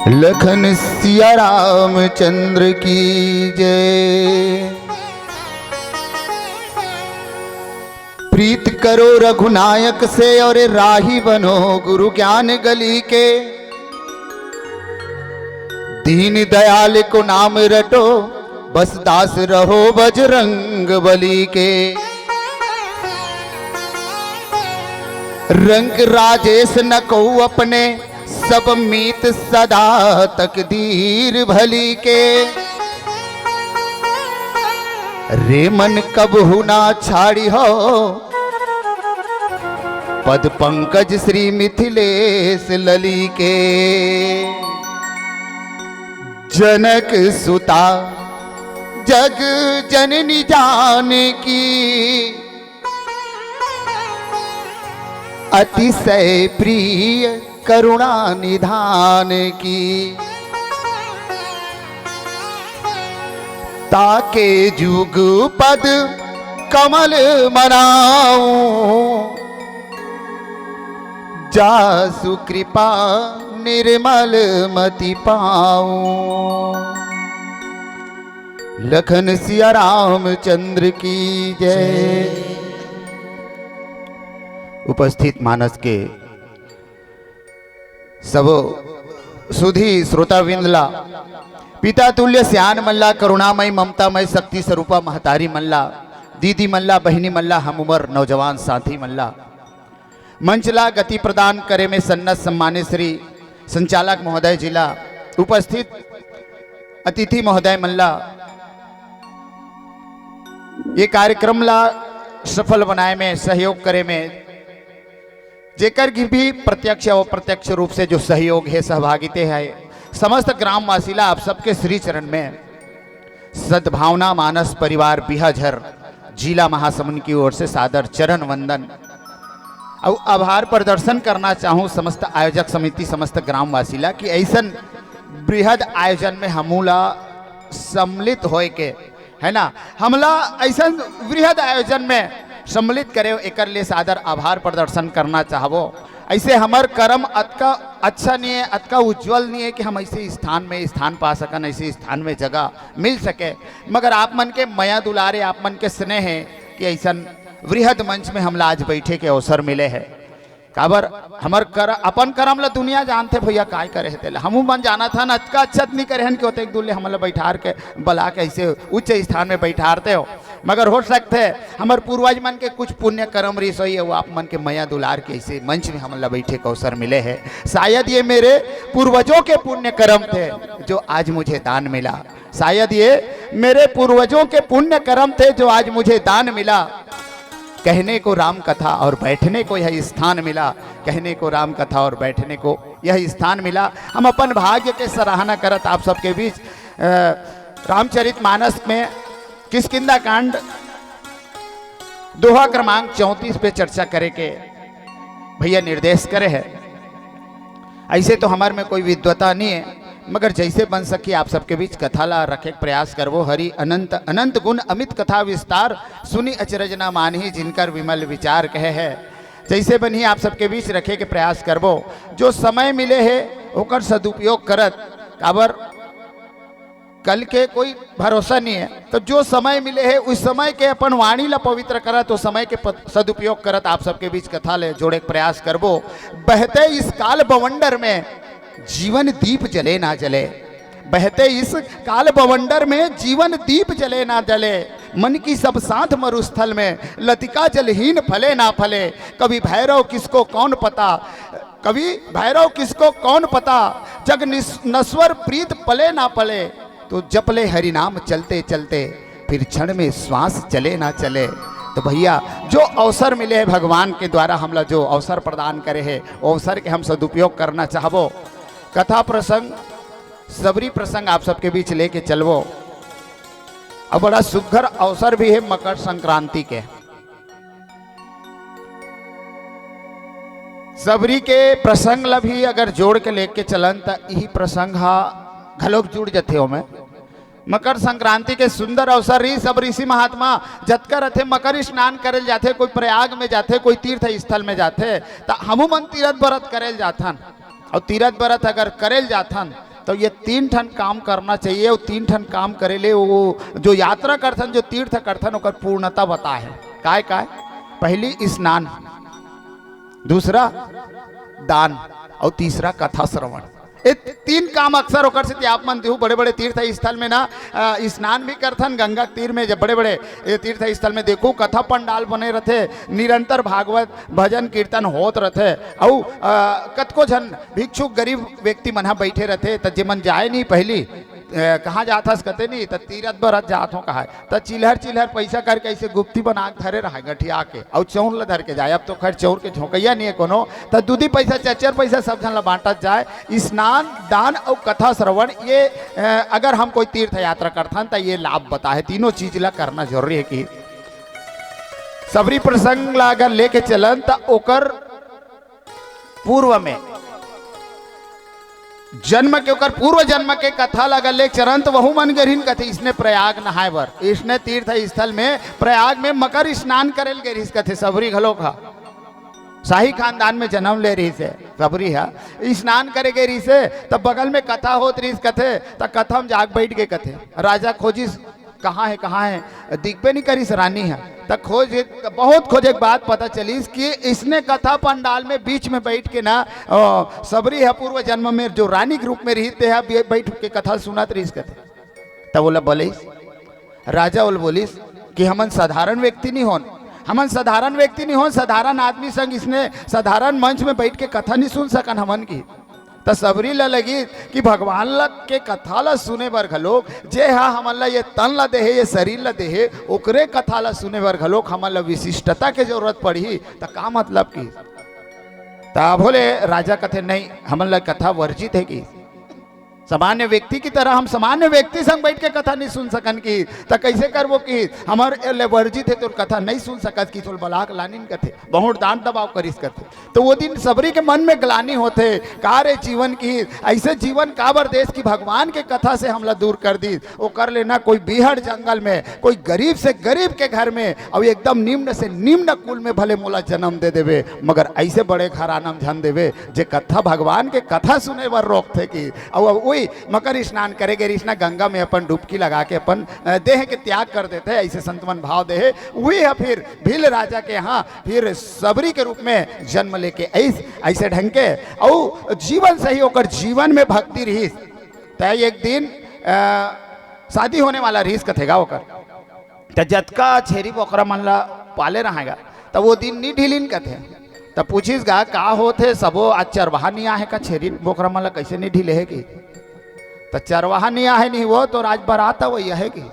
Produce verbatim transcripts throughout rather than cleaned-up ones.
लखन सिया रामचंद्र की जय। प्रीत करो रघुनायक से और राही बनो गुरु ज्ञान गली के। दीन दयाल को नाम रटो, बस दास रहो बजरंग बली के। रंक राजेश न को अपने, सब मीत सदा तकदीर भली के। रे मन कबहु ना छाड़ी हो, पद पंकज श्री मिथिलेश लली के। जनक सुता जग जननी जान की, अतिशय प्रिय करुणा निधान की। ताके जुग पद कमल मनाऊं, जासु कृपा निर्मल मति पाऊं। लखन सिया रामचंद्र की जय। उपस्थित मानस के सबो सुधी श्रोताविंद ला, पिता तुल्य सियान मन ला, करुणामय ममतामय शक्ति स्वरूपा महतारी मन ला, दीदी मन ला, बहिनी मन ला, हम उमर नौजवान साथी मन ला, मंच ला गति प्रदान करे में सन्नत सम्मानित श्री संचालक महोदय जी ला, उपस्थित अतिथि महोदय मन ला, ये कार्यक्रम ला सफल बनाए में सहयोग करे में जेकर की भी प्रत्यक्ष और अप्रत्यक्ष रूप से जो सहयोग है, सहभागिता है, समस्त ग्रामवासी ला आप सबके श्री चरण में सद्भावना मानस परिवार बिहाझर जिला महासमुंद की ओर से सादर चरण वंदन। और आभार प्रदर्शन करना चाहूँ समस्त आयोजक समिति, समस्त ग्रामवासी ला कि ऐसन बृहद आयोजन में हमू ला सम्मिलित होए के, है ना, हमला ऐसन बृहद आयोजन में सम्मिलित करे, एकर लिए सादर आभार प्रदर्शन करना चाहबो। ऐसे हमर कर्म अतका अच्छा नहीं है, अतका उज्जवल नहीं है कि हम ऐसे स्थान में स्थान पा सकन, ऐसे स्थान में जगह मिल सके, मगर आप मन के मया दुलारे, आप मन के स्नेह है कि ऐसन वृहद मंच में हमला आज बैठे के अवसर मिले है। काबर हमर कर, अपन करम ला दुनिया जानथे भैया, काय करे हे तेला। हमू मन जानत हन, अतका अच्छा त नी करे हन कि ओतेक दूर ले हमन ला बैठार के, बला के ऐसे उच्च स्थान में बैठारते हो। मगर हो सकथे हमर पूर्वज मन के कुछ पुण्य करम रिस होही, अउ आप मन के मया दुलार के ऐसे मंच में हमन ला बैठे के अवसर मिले है। शायद ये मेरे पूर्वजों के पुण्य करम थे, जो आज मुझे दान मिला। शायद ये मेरे पूर्वजों के पुण्य कर्म थे, जो आज मुझे दान मिला। कहने को राम कथा और बैठने को यह स्थान मिला, कहने को राम कथा और बैठने को यह स्थान मिला। हम अपन भाग्य के सराहना करत आप सबके बीच, अ, रामचरित मानस में किष्किंधा कांड दोहा क्रमांक चौंतीस पे चर्चा करे के भैया निर्देश करे है। ऐसे तो हमर में कोई विद्वता नहीं है, मगर जैसे बन सकी आप सबके बीच कथा ला रखे के प्रयास करबो। हरि अनंत अनंत गुण अमित कथा विस्तार, सुनि अचरज न मानही जिनकर विमल विचार कहे है। जैसे बनही आप सबके बीच रखे के प्रयास करबो। जो समय मिले है ओकर सदुपयोग करत, काबर कल के कोई भरोसा नहीं है, तो जो समय मिले है उस समय के अपन वाणी ला पवित्र करत, उस समय के पत-, सदुपयोग करत आप सबके बीच कथा ले जोड़े के प्रयास करबो। बहते इस काल बवंडर में जीवन दीप जले ना जले, बहते इस काल बवंडर में जीवन दीप जले ना जले, मन की सब साथ मरुस्थल में लतिका जलहीन फले ना फले। कवि भैरव किसको कौन पता, कवि भैरव किसको कौन पता, जग निस-, नश्वर प्रीत पले ना पले, तो जप ले हरि नाम चलते चलते, फिर क्षण में श्वास चले ना चले। तो भैया, जो अवसर मिले है भगवान के द्वारा हमला जो अवसर प्रदान करे है, वो अवसर के हम सदुपयोग करना चाहबो। कथा प्रसंग, सबरी प्रसंग आप सबके बीच लेके चलबो। अब बड़ा सुघर अवसर भी है मकर संक्रांति के। सबरी के प्रसंग ला भी अगर जोड़ के लेके चलन, त इही प्रसंग हा घलोक जुड़ जथे ओमे। मकर संक्रांति के सुंदर अवसर रही, सब ऋषि महात्मा जतका रथे, मकर स्नान करे ल जाथे, कोई प्रयाग में जाथे, कोई तीर्थ स्थल में जाथे, त हमू मन तीरथ बरत करे ल जाथन। अउ तीरथ बरत अगर करे ल जाथन, तो ये तीन ठन काम करना चाहिए। और तीन ठन काम करे ले वो जो यात्रा करथन, जो तीर्थ करथन, ओकर पूर्णता बताए हे। काय काय? पहली स्नान, दूसरा दान, और तीसरा कथा श्रवण। ये तीन काम अक्सर ओकर से आप मन देखू, बड़े बड़े तीर्थ स्थल में ना, अ, स्नान भी करथन गंगा तीर में। जब बड़े बड़े ये तीर्थ स्थल में देखू, कथा पंडाल बने रथे, निरंतर भागवत भजन कीर्तन होत रथे, अउ, अ, कतको झन भिक्षुक गरीब व्यक्ति मन ह बैठे रथे, त जेमन जाए नहीं पहली, अ, कहाँ जात हस कथे नहीं, त तीरथ बरत जात हो कहा, त चिल्हर चिल्हर पैसा करके ऐसे गुप्ती बना के धरे रहा गठिया के, अउ चौर ल धर के जाए। अब तो खैर चौर के झोंकैया नहीं है कोनो, त दूधी पैसा, चच्चर पैसा सब झन ल बांटत जाए। स्नान, दान अउ कथा श्रवण, ये, अ, अगर हम कोई तीर्थ यात्रा करथन, त ये लाभ बता हे, तीनों चीज ला करना जरूरी है कि सबरी प्रसंग ला अगर लेके चलन, त ओकर पूर्व में जन्म के, ओकर पूर्व जन्म के कथा ला अगर लेके चलन, त वहू मन गे रिहिन कथे, इसने प्रयाग नहाए बर, इसने तीर्थ स्थल में, प्रयाग में मकर स्नान करे ल गे रिहिस कथे सबरी घलोक ह। शाही खानदान में जन्म ले रिहिस हे सबरी ह, स्नान करे गे रिहिस हे, त बगल में कथा होत रिहिस कथे, त कथा में जाके बैठ गे कथे। राजा खोजिस, कहाँ हे, कहाँ हे, दिखबे नहीं करिस रानी ह। त खोज, बहुत खोजे के बाद पता चलिस कि इसने कथा पंडाल में बीच में बैठ के ना, अ, सबरी ह पूर्व जन्म में जो रानी के रूप में रिहिस, ते ह बे-, बैठ के कथा सुनत रिहिस कथे। तब ओला बोलिस, राजा ओला बोलिस कि हमन साधारण व्यक्ति नहीं होन, हमन साधारण व्यक्ति नहीं होन, साधारण आदमी संग इसने साधारण मंच में बैठ के कथा नहीं सुन सकन हमन की। त सबरी ला लगिस कि भगवान ला के कथा ला सुने बर घलोक, जे हा हमन ला ये तन ला देहे, ये शरीर ला देहे, ओकरे कथा ला सुने बर घलोक हमन ला विशिष्टता के जरूरत पड़ही। त का मतलब कि? त भोले राजा कथे, नहीं, हमन ला कथा वर्जित हे कि सामान्य व्यक्ति की तरह हम सामान्य व्यक्ति संग बैठ के कथा नहीं सुन सकन कि, त कैसे करबो कि हमर ले वर्जित हे, तोर कथा नहीं सुन सकत कि, तोल बलाक लानिन कथे, बहुत डांट दबाव करिस कथे। तो वो दिन सबरी के मन में ग्लानि होथे, का रे जीवन की, ऐसे जीवन काबर देस कि भगवान के कथा से हमला दूर कर दी। ओकर ले ना कोई बीहड़ जंगल में कोई गरीब से गरीब के घर में, अउ एकदम निम्न से निम्न कुल में भले मोला जन्म दे देवे, मगर ऐसे बड़े घराना में झन देवे, जे कथा, भगवान के कथा सुने बर रोकथे कि। अउ अब वही मकर स्नान करे गे रिहिस ना, गंगा में अपन डुबकी लगा के अपन, अ, देह के त्याग कर देथे, ऐसे संत मन भाव देहे। वही ह फिर भील राजा के यहाँ फिर सबरी के रूप में जन्म लेके ऐस-, ऐसे ढंग के, अउ जीवन से ही ओकर जीवन में भक्ति रिहिस। त एक दिन, अ, शादी होने वाला रिहिस कथे गा ओकर, त जतका छेरी बोकरा मन ला पाले रहे गा, त वो दिन नी ढिलिन कथे। त पूछिस गा, का होथे, सबो आज चरवाहा नी आहे का, छेरी बोकरा मन ला कैसे नी ढिले हे कि? त चरवाहा नी आहे नहीं वो, तो आज बरात अवइया हे कि?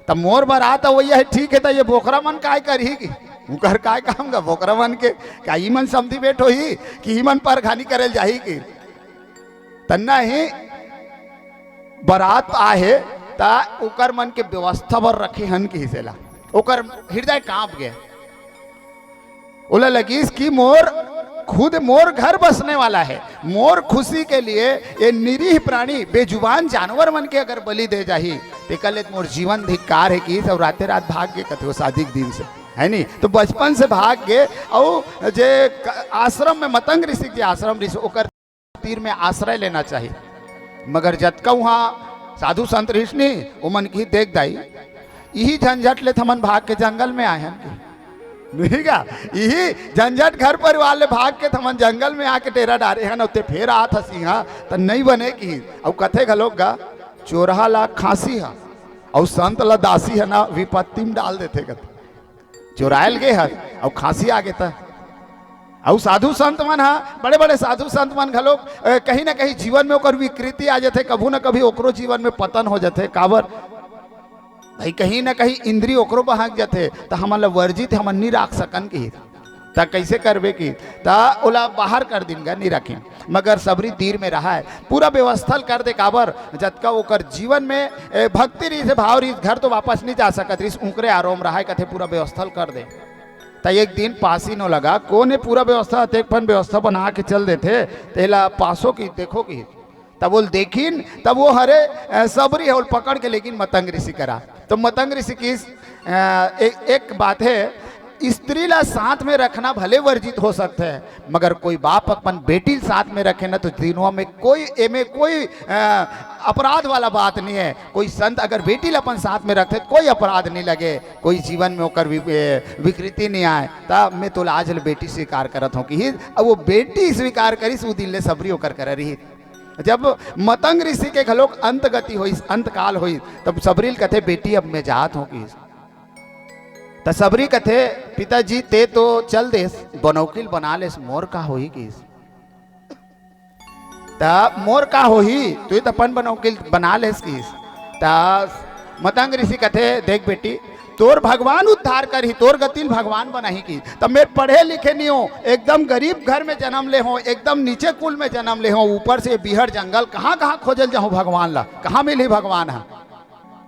त मोर बरात अवइया हे, ठीक हे, त ये बोकरा मन काय करही कि? उकर काय काम गा बोकरा मन के? का ई मन समधी बेट होही कि ई मन परघानी करे ल जाही कि? त नहीं, बरात आहे, त उकर मन के व्यवस्था बर रखे हन किहिस एला। ओकर हृदय कांप गे। ओला लगिस कि मोर, खुद मोर घर बसने वाला है, मोर खुशी के लिए ये निरीह प्राणी, बेजुबान जानवर मन के अगर बलि दे जाही, तेकर ले मोर जीवन धिक्कार हे किहिस, अउ राते रात भाग गे कथे वो शादी के दिन से, है नी? तो बचपन से भाग गे, अउ जे क-, आश्रम में, मतंग ऋषि के आश्रम रिहिस, ओकर तीर में आश्रय लेना चाहिए। मगर जतका उहाँ साधु संत रिहिस नी, ओमन किहिस, देख दाई, इही झंझट ले त हमन भाग के जंगल में आए हन कि? नहीं गा, इही झंझट घर परिवार ले भाग के त हमन जंगल में आके डेरा डारे हन, अउ तें फेर आत हस इहाँ, त नहीं बने किहिस। अउ कथे घलोक गा, चोरहा ला खांसी ह, अउ संत ला दासी ह ना, विपत्ति में डाल देथे कथे। चोरायल गे हस, अउ खांसी आ गे त। अउ साधु संत मन ह, बड़े-बड़े साधु संत मन घलोक, अ, कहीं न कहीं जीवन में ओकर विकृति आ जथे, कभू न कभी ओकरो जीवन में पतन हो जथे। काबर? भाई, कहीं न कहीं इंद्री ओकरो बहक जथे, त हमन ल वर्जित हमन नी राख सकन किहिस। त कइसे करबे कि? त ओला बाहर कर दिन गा, नी राखिन। मगर सबरी तीर में रहा है, पूरा व्यवस्था ल कर दे। काबर? जतका ओकर जीवन में, ए, भक्ति रिहिस, भाव रिहिस, घर तो वापस नहीं जा सकत रिहिस, उंकरे आरो म रहा है, कथे पूरा व्यवस्था ल कर दे। त एक दिन पासी नो लगा, कोन ए पूरा व्यवस्था, अतेक फन व्यवस्था बना के चल देथे, तेला पासो कि देखो कि। तब ओल देखिन, तब वो हरे, ए, सबरी हे, ओल पकड़ के लेकिन मतंग ऋषि करा। तो मतंग ऋषि किहिस, ए, एक, एक बात है, स्त्री ला साथ में रखना भले वर्जित हो सकथे, मगर कोई बाप अपन बेटी ल साथ में रखे ना, तो दिनवा में कोई, एमे कोई, अ, अपराध वाला बात नहीं है। कोई संत अगर बेटी ल अपन साथ में रखथे, कोई अपराध नहीं लगे, कोई जीवन में ओकर वि-, ए, विकृति नहीं आए। त मैं तोला आज ले बेटी स्वीकार करत हूँ किहिस। अब वो बेटी स्वीकार करिस, उ दिन ले सबरी ओकर करा रहिस। जब मतंग ऋषि के घलोक अंत गति होइस, अंतकाल होइस, तब सबरी ल कथे, "बेटी, अब मैं जात हूँ" किहिस। त सबरी कथे, "पिताजी, ते तो चल देस, बनौकी ल बना लेस, मोर का होही?" किहिस। "त मोर का होही, तू तो अपन बनौकी ल बना लेस" किहिस। त मतंग ऋषि कथे, "देख बेटी, तोर भगवान उद्धार करही, तोर गति ल भगवान बनाही" किहिस। "त मैं पढ़े लिखे नहीं हूँ, एकदम गरीब घर में जन्म ले हूँ, एकदम नीचे कुल में जन्म ले हूँ, ऊपर से बिहड़ जंगल, कहाँ कहाँ खोजे ल जाहूँ भगवान ला, कहाँ मिलही भगवान ह?"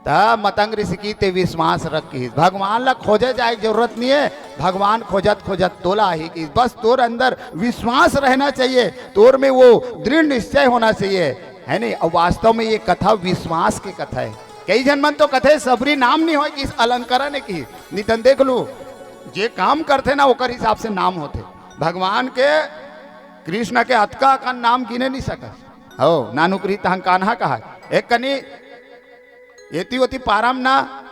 त मतंग ऋषि किहिस, "ते विश्वास रख" किहिस, "भगवान ला खोजे जाए के जरूरत नहीं है, भगवान खोजत खोजत तोला आही" किहिस। "बस तोर अंदर विश्वास रहना चाहिए, तोर में वो दृढ़ निश्चय होना चाहिए, है नहीं?" और वास्तव में ये कथा विश्वास के कथा है। कई झन मन तो कथे, "सबरी नाम नहीं होय" किहिस, अलंकरण है किहिस। नितन देख लू, जे काम करथे ना, ओकर हिसाब से नाम होथे। भगवान के, कृष्ण के अतका अकन नाम गिने नहीं सकस। हो, नानुक रही तहन कान्हा कहा, एक कनी एती ओती पारम ना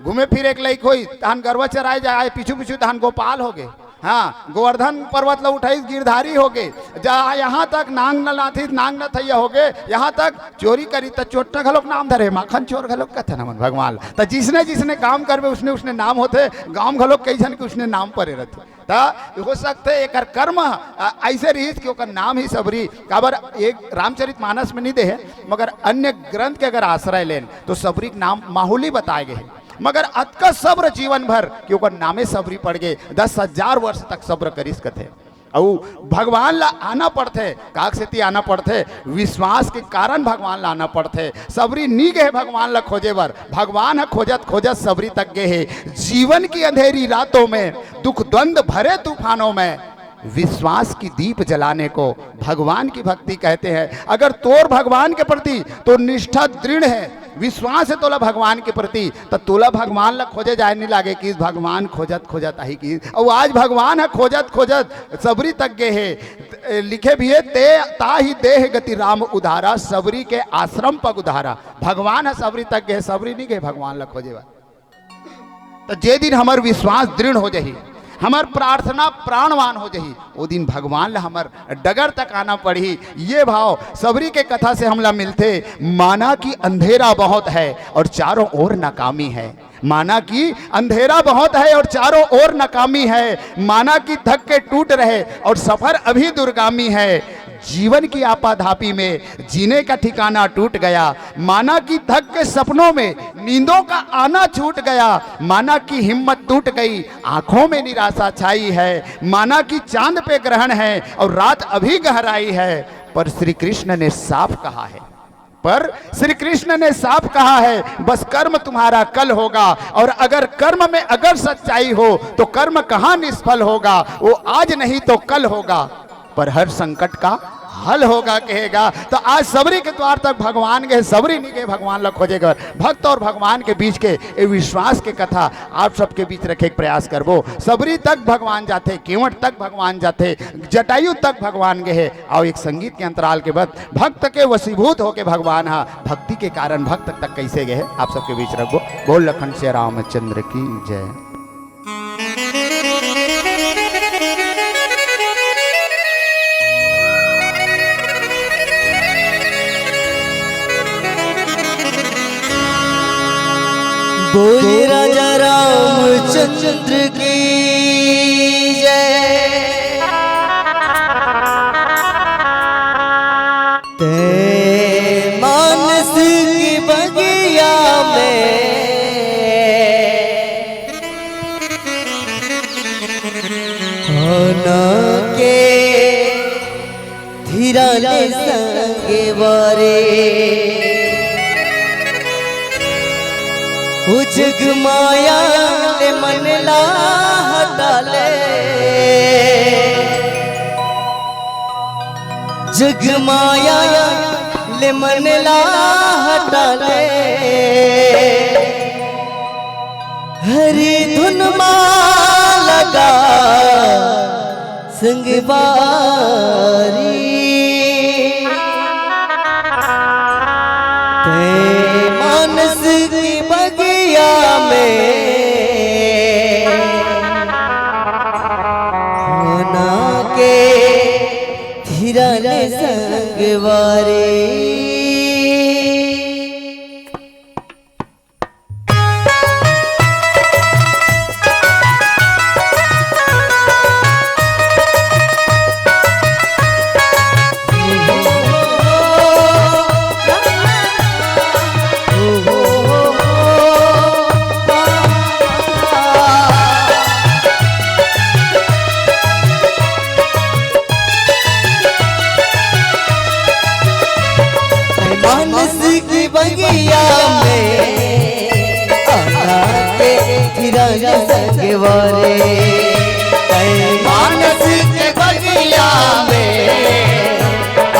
घूमे फिरे के लइक होई, तहन गरवा चराए जाए, पीछू पीछू तहन गोपाल होगे। हाँ, गोवर्धन पर्वत ला उठाइस, गिरधारी होगे। जा यहाँ तक नांग न लाथिस, नांग न थैया होगे, यहाँ तक चोरी करी त चोट्टा घलोक नाम धरे, माखन चोर घलोक कथे नमन भगवान ला। त जिसने जिसने काम करबे, उसने उसने नाम होथे, गांव घलोक कई झन के उसने नाम परे रथे। त हो सकथे एकर कर्म, अ, अइसे रहिस कि ओकर नाम ही सबरी, काबर एक रामचरित मानस में नहीं दे हे, मगर अन्य ग्रंथ के अगर आश्रय लेन, तो सबरी के नाम माहूली बताए गए हे। मगर अतका सब्र जीवन भर कि ओकर नामे सबरी पड़ गए, दस हजार वर्ष तक सब्र करिस कथे। अउ भगवान ला आना पड़थे, काक सेती आना पड़थे, विश्वास के कारण भगवान ला आना पड़थे। सबरी नी गए भगवान ला खोजे बर, भगवान ह खोजत खोजत सबरी तक गए हे। जीवन की अंधेरी रातों में, दुख द्वंद भरे तूफानों में विश्वास की दीप जलाने को भगवान की भक्ति कहते हैं। अगर तोर भगवान के प्रति तो निष्ठा दृढ़ है, विश्वास है तोला भगवान के प्रति, त तोला भगवान ला खोजे जाए नहीं लागे किहिस भगवान खोजत खोजत आही किहिस। अउ आज भगवान ह खोजत खोजत सबरी तक गए हे। लिखे भी हे, "ते ताहि देह गति राम उधारा, सबरी के आश्रम पग उधारा।" भगवान ह सबरी तक गए, सबरी नहीं गए भगवान ला खोजे बर। त जे दिन हमर विश्वास दृढ़ हो जाही, हमर प्रार्थना प्राणवान हो जाही, ओ दिन भगवान ला हमर डगर तक आना पड़ही। ये भाव सबरी के कथा से हमला मिलथे। माना कि अंधेरा बहुत है और चारों ओर नाकामी है, माना कि अंधेरा बहुत है और चारों ओर नाकामी है, माना कि थक के टूट रहे और सफर अभी दूरगामी है। जीवन की आपाधापी में जीने का ठिकाना टूट गया, माना कि थक के सपनों में नींदों का आना छूट गया, माना कि हिम्मत टूट गई, आंखों में निराशा छाई है, माना कि चांद पे ग्रहण है और रात अभी गहराई है। पर श्री कृष्ण ने साफ कहा है, पर श्री कृष्ण ने साफ कहा है, बस कर्म तुम्हारा कल होगा, और अगर कर्म में अगर सच्चाई हो तो कर्म कहाँ निष्फल होगा, वो आज नहीं तो कल होगा, पर हर संकट का हल होगा कहेगा। तो आज सबरी के द्वार तक भगवान गए, सबरी नहीं गए भगवान ला खोजे बर। भक्त और भगवान के बीच के ये विश्वास के कथा आप सबके बीच रखे के प्रयास करबो। सबरी तक भगवान जाथे, केवट तक भगवान जाथे, जटायु तक भगवान गए। आओ एक संगीत के अंतराल के बाद भक्त के वशीभूत होके भगवान हा भक्ति के कारण भक्त तक कैसे गए, आप सबके बीच रखबो। बोल लखन से रामचंद्र की जय। बोले राजा रामचंद्र की जय। ते मानस की बगिया में होना के धीरा ले संगे वारे। ओ जग माया ले मन ला हटा ले, जग माया ले मन ला हटा ले। हरी धुन माला संगवारी। तैं मानस की बगिया में होना के फिरल संगवारी। मानस की बगिया में आना के फिरल संगवारी। ऐ मानस के बगिया में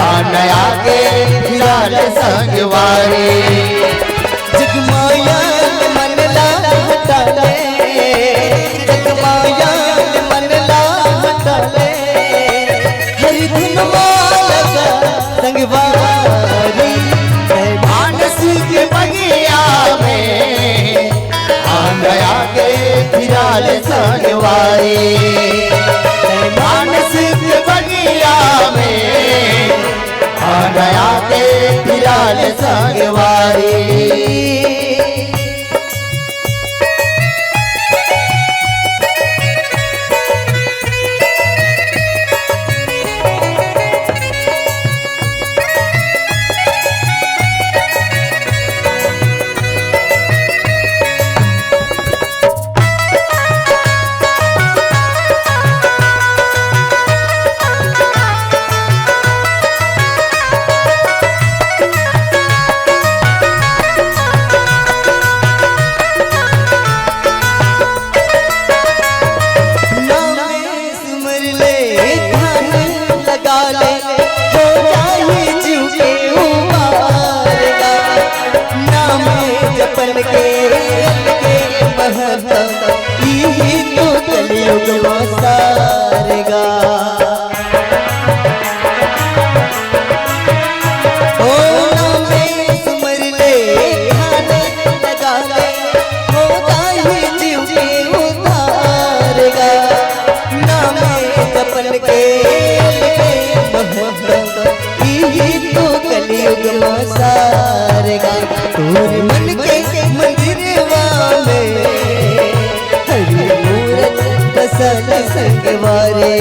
आना के फिरल संगवारी। जगमाया मन ला हटा ले, जगमाया मन ला हटा ले, हरि धुन मा लगा संगवारी। तैं मानस के बगिया में आना के फिरल संगवारी। तैं मानस के बगिया में आना के फिरल संगवारी। नाम सुमर ले, ध्यान लगा ले, हो जाही जीव के उबार गा। नाम जपन के अलगे महत्ता, इही तो कलयुग मा सार गा। ओ नाम सुमर ले, ध्यान लगा ले, हो जाही जीव के उबार गा। नाम जपन के अलगे महत्ता, इही तो कलयुग मा सार गा। तोर मन के मंदिरवा में हरि मूरत बसल संगवारी।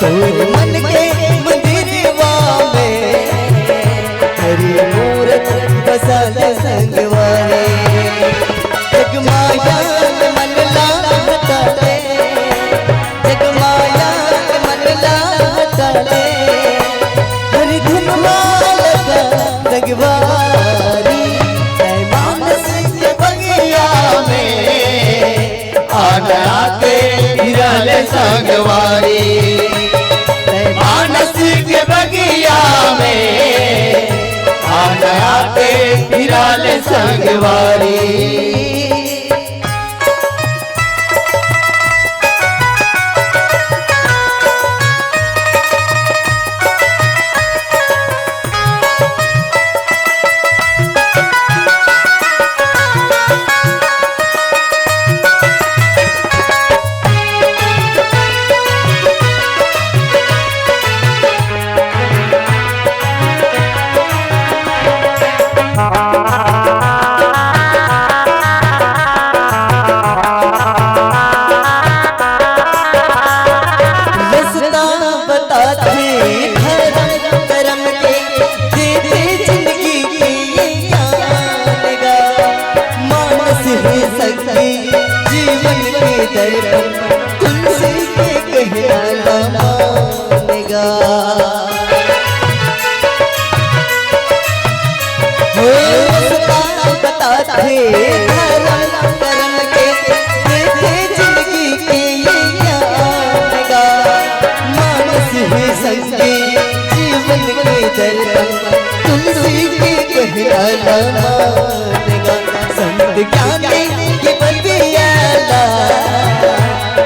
तोर मन के मंदिरवा में हरि मूरत बसल संगवारी। जगमाया मन ला हटा ले, जगमाया मन ला हटा ले, हरि धुन मा लगा संगवारी। तैं मानस के बगिया में आना के फिरल संगवारी। तैं मानस के बगिया में आना के फिरल संगवारी। रस्ता बताथे धरम करम के, देथे जिंदगी के ये ज्ञान गा। मानस हे संगी जीवन के दर्पण, तुलसी के कहना ला मान गा। हो रस्ता बताथे धरम करम के, देथे जिंदगी के ये ज्ञान गा। मानस हे संगी जीवन के दर्पण, तुलसी के कहना ला मान गा। संत ज्ञानी के बतिया ला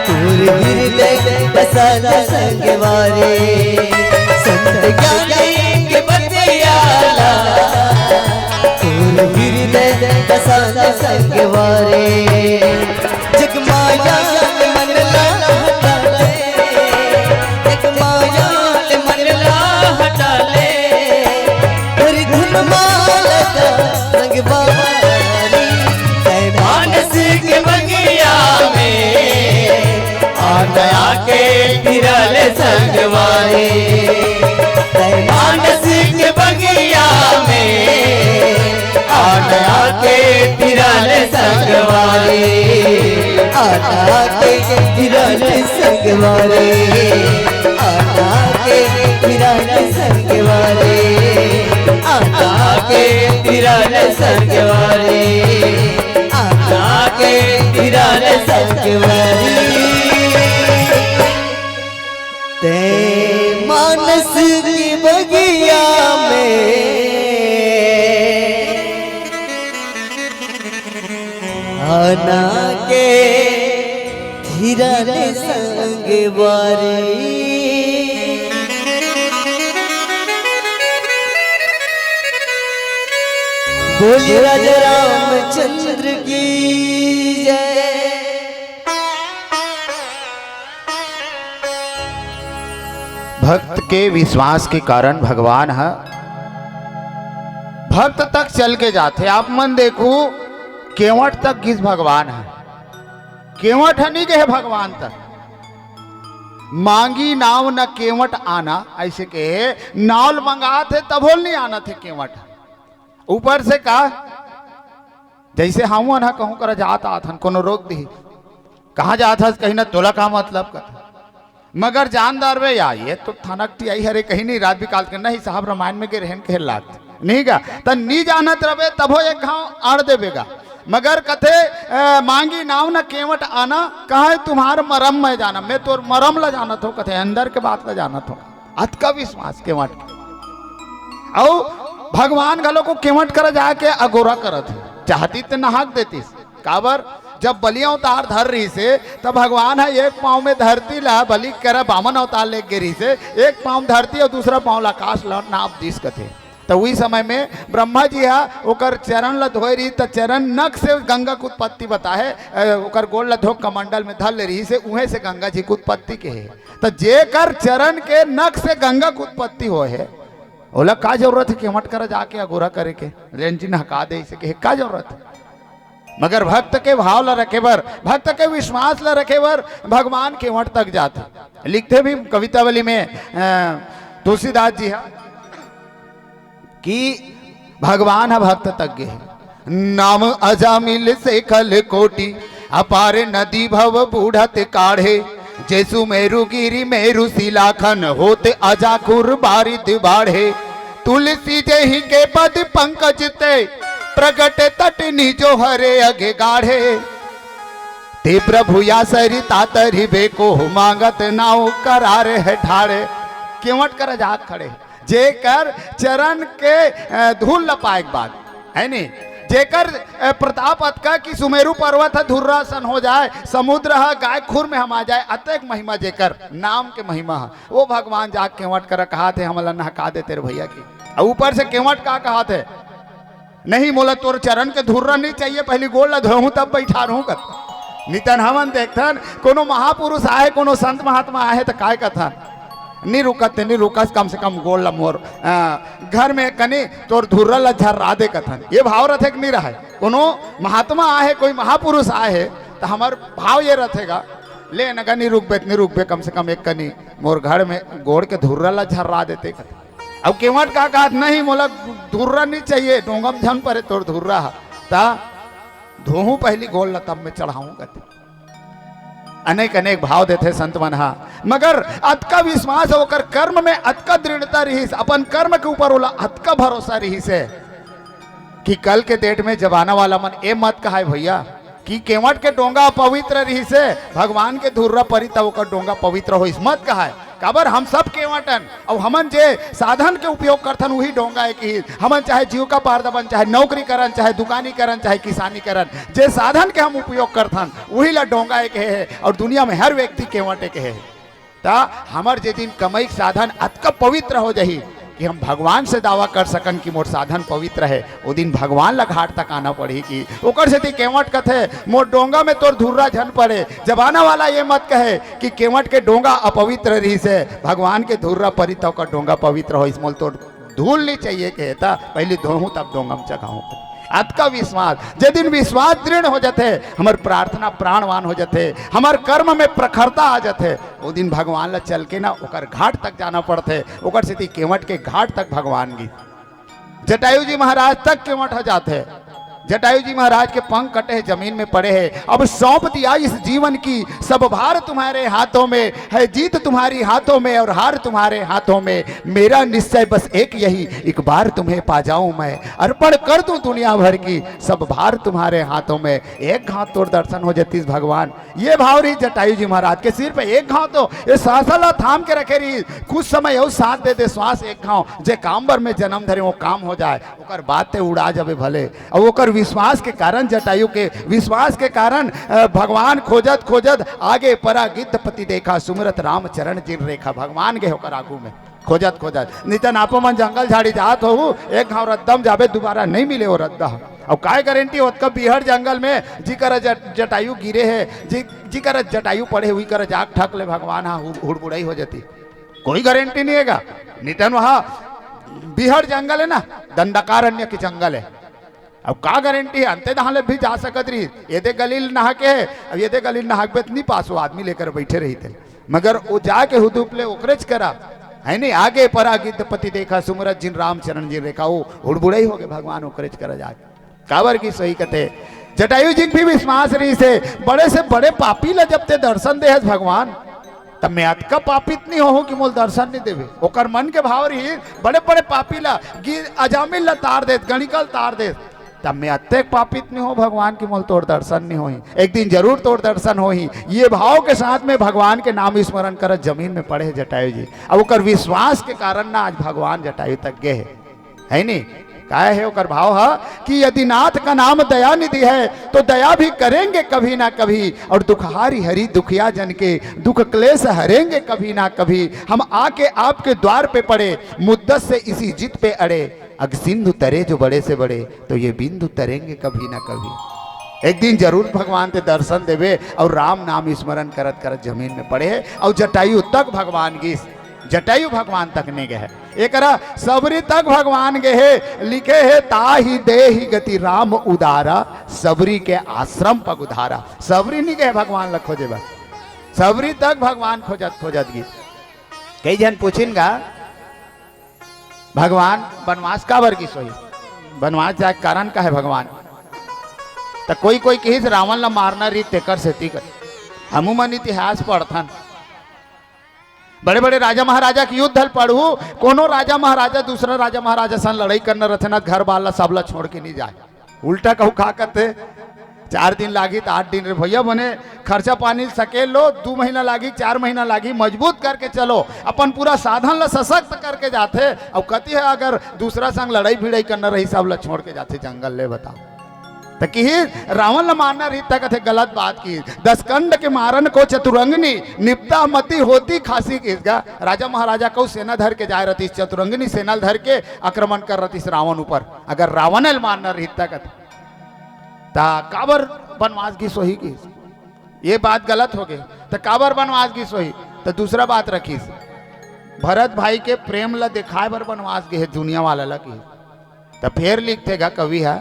तोर हृदय बस संग संगवारी। संत ज्ञानी के बतिया ला, तोर हृदय का संग संगवारी। जग माया ले मन ला हटा ले, जग माया ले मन ला हटा ले, हरि धुन मा लगा संगवारी। तै मानस के बगिया में आ दया के फिरल संगवारी। तै मानस के बगिया में आ दया के फिरल संगवारी। आ दया के फिरल संगवारी। आ दया के फिरल संगवारी। आ दया के फिरल संगवारी। आ दया के फिरल संगवारी। तै मानस की बगिया में आना के फिरल संगवारी। बोलिए राजा रामचंद्र की जय। भक्त के विश्वास के कारण भगवान ह भक्त तक चल के जाथे। आप मन देखू, केवट तक गिस भगवान ह, केवट ह नहीं गए भगवान तक। मांगी नाव न केवट आना, ऐसे कहे, नाव ल मंगात हे तभो ल नहीं आना थे केवट। ऊपर से का, जैसे हम मन ह कहूँ करा जात आथन, कोनो रोक दिही, "कहाँ जात हस?" कही, "न तोला का मतलब?" कथे। मगर जानदार वे या, ये तो थाना टियाई हरे, कहीं नहीं, रात बिकाल के, "नहीं साहब, रामायण में गे रहन," कहे लागत। नहीं गा, त नी जानत रबे, तभो एक घाव आड़ देबे गा। मगर कथे, "अ, मांगी नाव न केवट आना, कहे तुम्हार मरम मैं जाना।" मैं तोर मरम ला जानत हो, कथे अंदर के बात ला जानत हो। अतका विश्वास केवट के। अउ भगवान घलो को केवट करा जाके अगोरा करत हे, चाहती त नहाक देतीस। काबर, जब बलि अवतार धर रहिसे, तब भगवान ह एक पाँव में धरती ला बलि करा बामन अवतार ले गे रहिसे, एक पाँव धरती अउ दूसरा पाँव ला आकाश ला नाप दिस कथे। त उही समय में ब्रह्मा जी ह ओकर चरण ला धोए रहिस, त चरण नख से गंगा के उत्पत्ति बताए, अ, ओकर गोड़ ला धो कमंडल में धर ले रहिसे, उहें से गंगा जी के उत्पत्ति के हे। त जेकर चरण के नख से गंगा के उत्पत्ति होए हे, ओला का जरूरत हे केवट करा जाके अगोरा करे के? लेन जी नहका दे, इसे कहे का जरूरत हे? मगर भक्त के भाव ला रखे बर, भक्त के विश्वास ला रखे बर भगवान केवट तक जाथे। लिखथे भी कवितावली में, अ, तुलसीदास जी ह कि भगवान ह भक्त तक गे हे। नाम अजामिल से खल कोटि, अपार नदी भव बूढ़त काढ़े। जे सुमेरु गिरि मेरु शिलाखन, होत अजाकुर बारिद बाढ़े। तुलसी जेहि के पद पंकज ते, प्रगट तट निजो हरे अघे गाढ़े। ते प्रभु या सरिता तरिबे, कोहु मांगत नाव करार हे ठाढ़े। केवट करा जाके खड़े, जेकर चरण के, अ, धूल ल पाए के बाद, हे नी? जेकर, अ, प्रताप अतका कि सुमेरु पर्वत ह धुर्रा असन हो जाए, समुद्र ह गाय खुर में हमा जाए, अतेक महिमा जेकर, नाम के महिमा ह। वो भगवान जाके केवट करा कहाथे, "हमला नहका देते रे भैया" की। अउ ऊपर से केवट का कहाथे, "नहीं, मोला तोर चरण के धुर्रा नहीं चाहिए, पहली गोड़ ला धोहूं तब बैठा रहूं" कथे। नितन हमन देखथन, कोनो महापुरुष आहे, कोनो संत महात्मा आहे त काय कथन, "नी रुकत ते, नी रुकस, कम से कम गोड़ ला मोर, अ, घर में कनी तोर धुर्रा ला झर्रा दे" कथन। ये भाव रथे कि नी रहय? कोनो महात्मा आहे, कोई महापुरुष आहे, त हमर भाव ये रथे गा, "ले न गा, नी रुकबे त नी रुकबे, कम से कम एक कनी मोर घर में गोड़ के धुर्रा ला झर्रा देते" कथन। अउ केवट का कहत, "नहीं, मोला धुर्रा नहीं चाहिए, डोंगा म झन परे तोर धुर्रा ह, त धोहूं पहली गोड़ ल तब में चढ़ाऊं" कथे। अनेक अनेक भाव देथे संत मन ह, मगर अतका विश्वास, ओकर कर्म में अतका दृढ़ता रहिस, अपन कर्म के ऊपर ओला अतका भरोसा रहिस हे कि कल के date में जब आने वाला मन ए मत कहाय भैया, कि केवट के डोंगा पवित्र रहिसे, भगवान के धुर्रा परी तब ओकर डोंगा पवित्र होइस। मत कहाय, काबर हम सब केवट अन, अउ हमन जे साधन के उपयोग करथन, उही डोंगा एक ही। हमन चाहे जीविका पारदबन, चाहे नौकरी करन, चाहे दुकानी करन, चाहे किसानी करन, जे साधन के हम उपयोग करथन, उही ला डोंगा एक हे, अउ दुनिया में हर व्यक्ति केवट एक हे। त हमर जे दिन कमई के साधन अतका पवित्र हो जाही कि हम भगवान से दावा कर सकन कि मोर साधन पवित्र हे, ओ दिन भगवान ला घाट तक आना पड़ही। कि ओकर सेती केवट कथे, "मोर डोंगा में तोर धुर्रा झन पड़े।" जमाना वाला ये मत कहे कि केवट के डोंगा अपवित्र रहिस हे, भगवान के धुर्रा परी त ओकर डोंगा पवित्र होइस। मोल तोर धूल नहीं चाहिए के, त पहली धोहूं तब डोंगा में चघाहूं। अतका विश्वास, जे दिन विश्वास दृढ़ हो जाथे, हमर प्रार्थना प्राणवान हो जाथे, हमर कर्म में प्रखरता आ जाथे, ओ दिन भगवान ला चल के ना ओकर घाट तक जाना पड़थे। ओकर सेती केवट के घाट तक भगवान गिस। जटायु जी महाराज तक केवट ह जाथे। जटायु जी महाराज के पंख कटे हे, जमीन में पड़े हे। अब सौंप दिया इस जीवन की, सब भार तुम्हारे हाथों में है, जीत तुम्हारी हाथों में और हार तुम्हारे हाथों में। मेरा निश्चय बस एक यही, एक बार तुम्हें पा जाऊं मैं, अर्पण कर दूं दुनिया भर की, सब भार तुम्हारे हाथों में। एक घाव तोर दर्शन हो जतिस भगवान। ये भाव रही जटायु जी महाराज के सिर पे। एक घाव तो ये श्वास ला थाम के रखे रही, कुछ समय अउ साथ दे दे श्वास, एक घाव जे काम बर में जन्म धरे वो काम हो जाए, ओकर बाद ते उड़ा जाबे भले। अउ ओकर विश्वास के कारण, जटायु के विश्वास के कारण, अ, भगवान खोजत खोजत आगे परा गिद्ध पति देखा, सुमिरत राम चरण जिन रेखा। भगवान गे ओकर आगू में खोजत खोजत। नितन आपो मन जंगल झाड़ी जात होहू, एक घाव रद्दा म जाबे, दुबारा नहीं मिले वो रद्दा। अउ काय गारंटी ओतका बीहड़ जंगल में जी करा जट-, जटायु गिरे हे, जी, जी करा जटायु पड़े, उही करा जाके ठक ले भगवान हा हुड़-, हुड़बुड़ई हो जती। कोई गारंटी नहीं हे गा। नितन वहाँ बीहड़ जंगल हे ना, दंडकारण्य के जंगल हे। अब का गारंटी हे, अंते दहां ले भी जा सकत रही। एदे गली ल नहा के हे, अब एदे गली ल नहा के बेत नहीं पास, वो आदमी लेकर बैठे रही थे। मगर वो जाके हुदूप ले ओकरेच करा, है नहीं, आगे परा गिद्ध पति देखा, सुमिरत जिन राम चरण जिन रेखा, वो हुड़बुड़ई हो गए भगवान ओकरेच करा जाके। काबर गिस होही कथे, जटायु जी के भी विश्वास रहिस हे, बड़े से बड़े पापी ला जब ते दर्शन दे हस भगवान, तब मैं अतका पापित नहीं होहूं कि मोल दर्शन नहीं देवे। ओकर मन के भाव रहिस, बड़े बड़े पापी ला, गि-, अजामिल ला तार देत, गणिका ल तार देत, तब मैं अतेक पापित नहीं होहूं भगवान कि मोल तोर दर्शन नहीं होही। एक दिन जरूर तोर दर्शन होही। ये भाव के साथ में भगवान के नाम स्मरण करत जमीन में पड़े हे जटायु जी। अब ओकर विश्वास के कारण ना आज भगवान जटायु तक गे हे। है नी? काय हे ओकर भाव ह कि यदि नाथ का नाम दया निधि है, तो दया भी करेंगे कभी ना कभी, और दुखहारी हरि दुखिया जन के दुख क्लेश हरेंगे कभी ना कभी। हम आके आपके द्वार पे पड़े, मुद्दत से इसी जिद पे अड़े, अग सिंधु तरे जो बड़े से बड़े, तो ये बिंदु तरेंगे कभी ना कभी। एक दिन जरूर भगवान ते दर्शन देवे। और राम नाम स्मरण करत करत जमीन में पड़े हे, और जटायु तक भगवान गिस, जटायु भगवान तक नहीं गए। एकरा सबरी तक भगवान गे हे, लिखे हे, "ताहि देहि गति राम उदारा, सबरी के आश्रम पग उधारा।" सबरी नहीं गए भगवान ल खोजे बर, सबरी तक भगवान खोजत खोजत गिस। कई झन पूछिन गा, "भगवान बनवास काबर गिस होही? बनवास जाए के कारण का हे भगवान?" त कोई कोई किहिस, "रावण ल मारना रहिस तेकर सेती कर।" हमू मन इतिहास पढ़थन, बड़े-बड़े राजा महाराजा के युद्ध ल पढ़हू, कोनो राजा महाराजा दूसरा राजा महाराजा सन लड़ाई करना रथे ना, घर बार ला सब ला छोड़ के नहीं जाए। उल्टा कहू का कथे, "चार दिन लागी त आठ दिन रे भैया, बने खर्चा पानी सकेल लो, दू महीना लागी, चार महीना लागी, मजबूत करके चलो।" अपन पूरा साधन ला सशक्त करके जाथे। अउ कति हे अगर दूसरा संग लड़ाई भिड़ाई करना रही, सब ला छोड़ के जाथे जंगल ले, बताओ। त किही रावण ल मारना रहिस त कथे गलत बात किहिस। दसकंड के मारन को चतुरंगनी, निपटा मति होती खासी किहिस गा। राजा महाराजा कउ सेना धर के जाए रहतिस, चतुरंगनी सेना ल धर के आक्रमण कर रहतिस रावण ऊपर। अगर रावण ल मारना रहिस त कथे, त काबर बनवास गिस होही किहिस? ये बात गलत हो गई। त काबर बनवास गिस होही? त दूसरा बात रखिस, भरत भाई के प्रेम ल दिखाए बर बनवास गे हे दुनिया वाला ल किहिस। त फेर लिखथे गा कवि ह,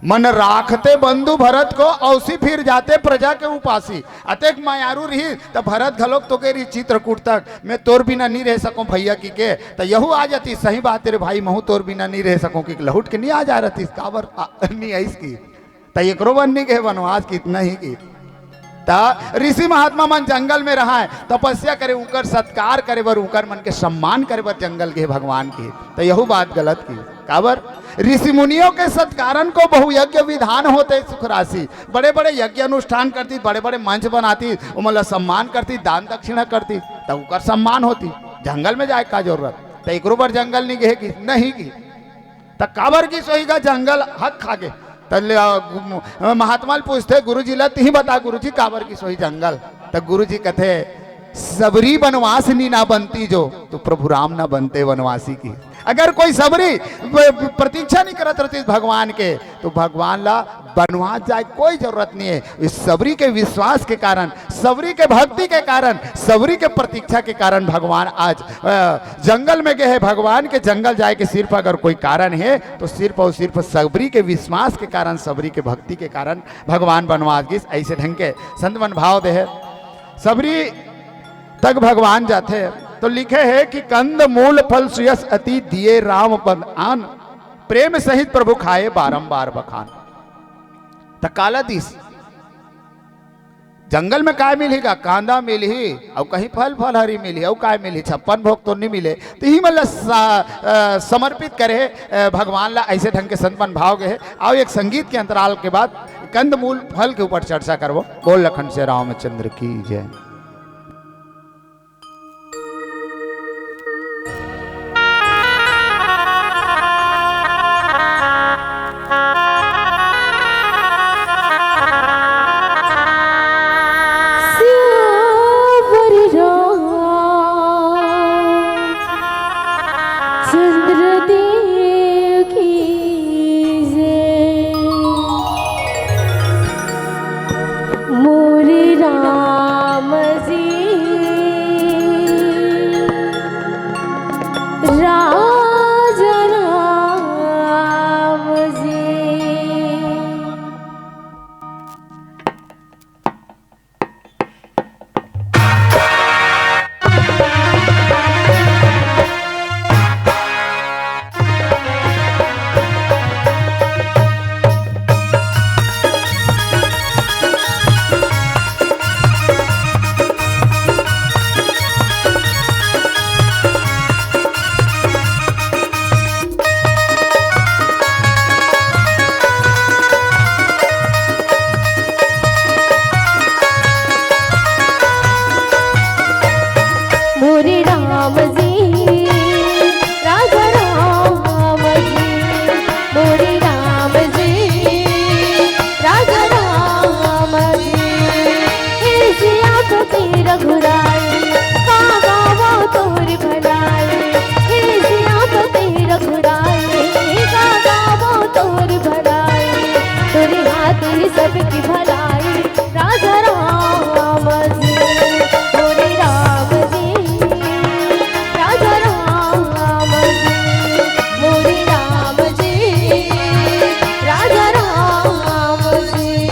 "मन राखते बंधु भरत को, औसी फिर जाते प्रजा के उपासी।" अतेक मयारू रही त भरत घलोक तो गे रही चित्रकूट तक, "मैं तोर बिना नहीं रह सकूं भैया" किके। त यहू आ जाती, "सही बात हे रे भाई, महू तोर बिना नहीं रह सकूं" किके लहुट के नहीं आ जाए रहतिस, काबर आ, नहीं आइस कि। त एकरो बर नहीं गे बनवास कि, इतना ही कि। त ऋषि महात्मा मन जंगल में रहाय, तपस्या करे, उनकर सत्कार करे बर, उनकर मन के सम्मान करे बर जंगल गे भगवान के। त यहू बात गलत कि। काबर? ऋषि मुनियों के सत्कारन को बहुयज्ञ विधान होते सुख राशि। बड़े-बड़े यज्ञ अनुष्ठान करती, बड़े-बड़े मंच बनाती, ओमन ला सम्मान करती, दान दक्षिणा करती, त उनकर सम्मान होती। जंगल में जाए का जरूरत? त एकरो बर जंगल नहीं गे कि? नहीं कि। त काबर गिस होही गा जंगल हक खा गे। त ले, अ, गु-, महात्मा ल पूछथे, "गुरुजी ला तिही बता गुरुजी, काबर गिस होही जंगल?" त गुरुजी कथे, सबरी बनवासिनी ना बनती जो, तो प्रभु राम ना बनते वनवासी की। अगर कोई सबरी ब-, ब-, प्रतीक्षा नहीं करत रहती भगवान के, तो भगवान ला बनवास जाए कोई जरूरत नहीं है। इस सबरी के विश्वास के कारण, सबरी के भक्ति के कारण, सबरी के प्रतीक्षा के कारण भगवान आज, अ, जंगल में गए हैं। भगवान के जंगल जाए के सिर्फ अगर कोई कारण है, तो सिर्फ और सिर्फ सबरी के विश्वास के कारण, सबरी के भक्ति के कारण भगवान बनवास गिस। ऐसे ढंग के संत मन भाव दे है। सबरी तक भगवान जाथे तो लिखे हे कि कंद मूल फल सुयस अति दिए राम पद आन, प्रेम सहित प्रभु खाए बारंबार बखान। त काला दिस जंगल में काय मिलही गा? कांदा मिलही, अउ कहीं फल फलहरी मिलही, अउ काय मिलही? छप्पन भोग तो नहीं मिले। तो ही मतलब सा-, अ, समर्पित करे, अ, भगवान ला ऐसे ढंग के संत मन भाव गए। आओ एक संगीत के अंतराल के बाद कंदमूल फल के ऊपर चर्चा करबो। बोल लखन से रामचंद्र की जय। चंद्र देव की जय। मोरे राम जी, राजा राम जी। मोरे राम जी, राजा राम जी, मोरे राम जी, राजा राम जी। हे सियापति रघुराई, का गावो तोर भलाई। हे सियापति रघुराई, का गावो तोर भलाई। तोरे हाथे सबकी भलाई। राजा राम जी, मोरे राम जी, राजा राम जी, मोरे राम जी, राजा राम जी।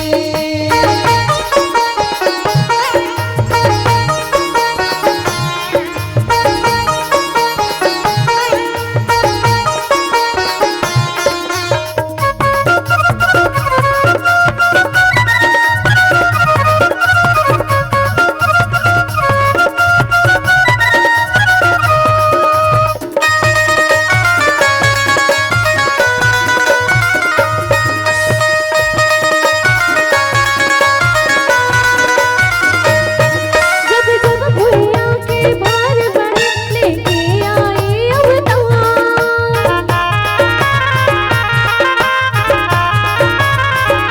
जब जब भुइयां के भार बढ़े, लेके आए अवतार।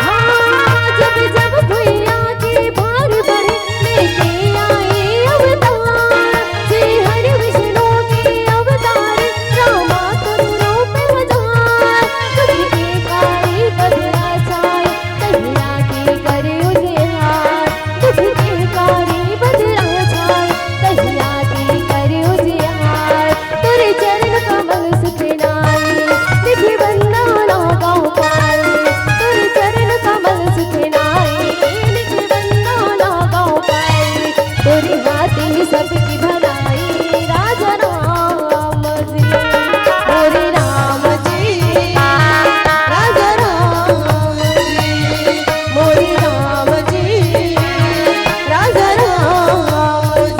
हाँ, जब जब भुइयां के भार बढ़े, लेके आए अवतार। श्री हरि विष्णु के अवतार, रामा तुम रूप हजार। दुख के कारी बदला छाए, कहिया के करे उजियार। दुख के कारी बदला छाए, कहिया के करे उजियार। तोरे चरण कमल सुख नाई, निधि वंदना गाँव पाए। तोरे चरण कमल सुख नाई, निधि वंदना गाँव पाए। तोरे हाथे सबकी भलाई, राजा राम जी, मोरे राम जी, राजा राम जी, मोरे राम जी, राजा राम जी।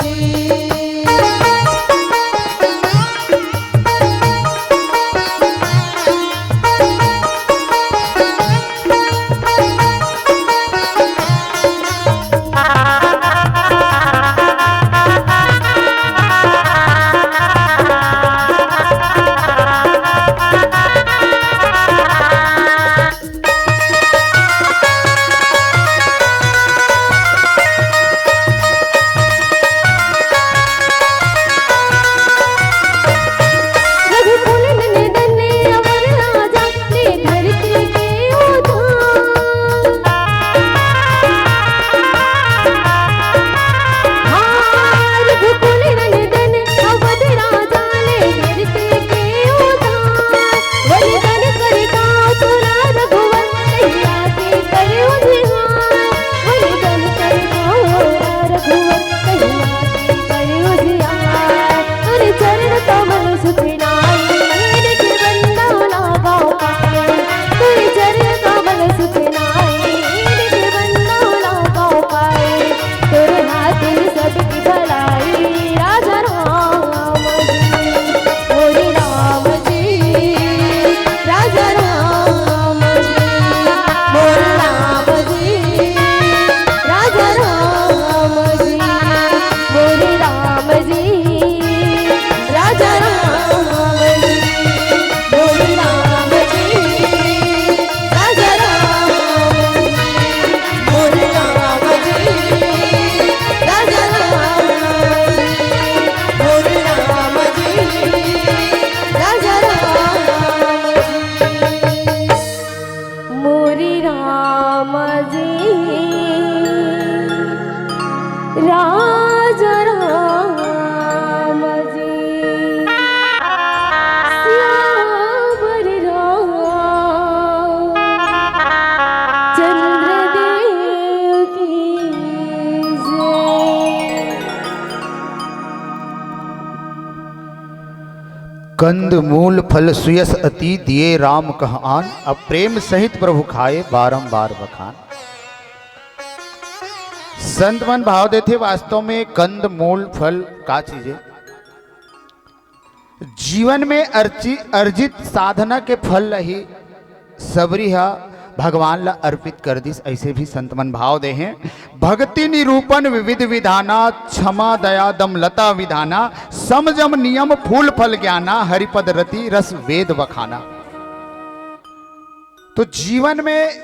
तोरे चरण कमल सुख नाई, देखे बंदा ना पाए। तोरे चरण कमल सुख नाई, देखे बंदा ना पाए। तोरे हाथ में सबकी भलाई, राजा राम जी, मोरे राम जी, राजा राम जी, मोरे राम जी, राजा राम जी, मोरे राम जी, राजा राम जी, मोरे राम जी, राजा राम जी, मोरे राम जी, राजा राम जी, मोरे राम जी, राजा राम जी। मोरे राम जी, राजा राम जी, सियावर राम चंद्र देव की जय। कंद मूल फल सुयस अति, दिए राम कह आन। अब प्रेम सहित प्रभु खाए, बारंबार बखान। संत मन भाव देथे, वास्तव में कंद मूल फल का चीज हे? जीवन में अर्जि-, अर्जित साधना के फल ल ही सबरी ह भगवान ला अर्पित कर दिस, ऐसे भी संत मन भाव दे हैं। भक्ति निरूपण विविध विधाना, क्षमा दया दम लता विधाना, समजम नियम फूल फल ज्ञाना, हरिपद रति रस वेद बखाना। तो जीवन में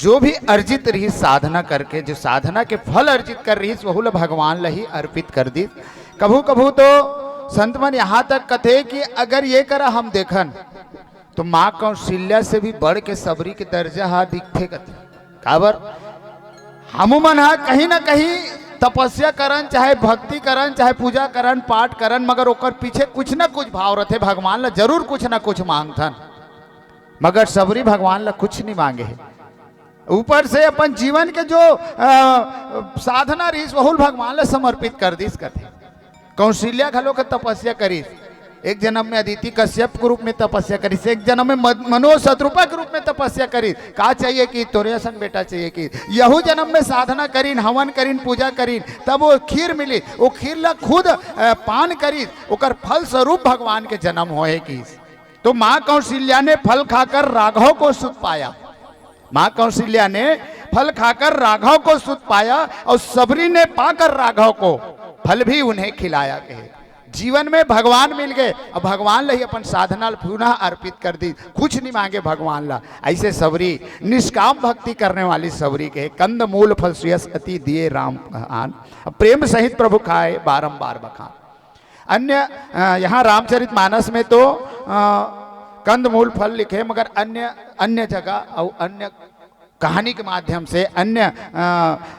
जो भी अर्जित रही साधना करके, जो साधना के फल अर्जित कर रही, वहू ला भगवान ला ही अर्पित कर दी। कभू कभू तो संत मन यहाँ तक कथे कि अगर ये करा हम देखन, तो माँ कौशल्या से भी बढ़ के सबरी के दर्जा हा दिखथे कथे। काबर? हमू मन हा कहीं ना कहीं तपस्या करन, चाहे भक्ति करन, चाहे पूजा करन, पाठ करन, मगर ओकर पीछे कुछ ना कुछ भाव रथे। भगवान ला जरूर कुछ ना कुछ मांगथन, मगर सबरी भगवान ला कुछ नहीं मांगे हे। ऊपर से अपन जीवन के जो, अ, साधना रहिस, वहू ल भगवान ला समर्पित कर दिस कथे। कौशल्या घलो के तपस्या करिस, एक जन्म में अदिति कश्यप के रूप में तपस्या करिस, एक जन्म में मद-, मनोज शतरूपा के रूप में तपस्या करिस। का चाहिए कि तोरे असन बेटा चाहिए कि यहू जन्म में साधना करिन, हवन करिन, पूजा करिन, तब वो खीर मिली, वो खीर ला खुद, अ, पान करिस, ओकर फल स्वरूप भगवान के जन्म होए कि। तो माँ कौशल्या ने फल खाकर राघव को सुत पाया। माँ कौशल्या ने फल खाकर राघव को सुत पाया और सबरी ने पाकर राघव को फल भी उन्हें खिलाया। कहे, जीवन में भगवान मिल गए, अब भगवान ला ही अपन साधना ला पुनः अर्पित कर दी, कुछ नहीं मांगे भगवान ला। ऐसे सबरी निष्काम भक्ति करने वाली सबरी। कहे, कंद मूल फल सुयस अति, दिए राम आन। अब प्रेम सहित प्रभु खाए, बारंबार बखान। अन्य, अ, यहाँ रामचरित मानस में तो, अ, कंदमूल फल लिखे, मगर अन्य, अन्य जगह और अन्य कहानी के माध्यम से, अन्य, अ,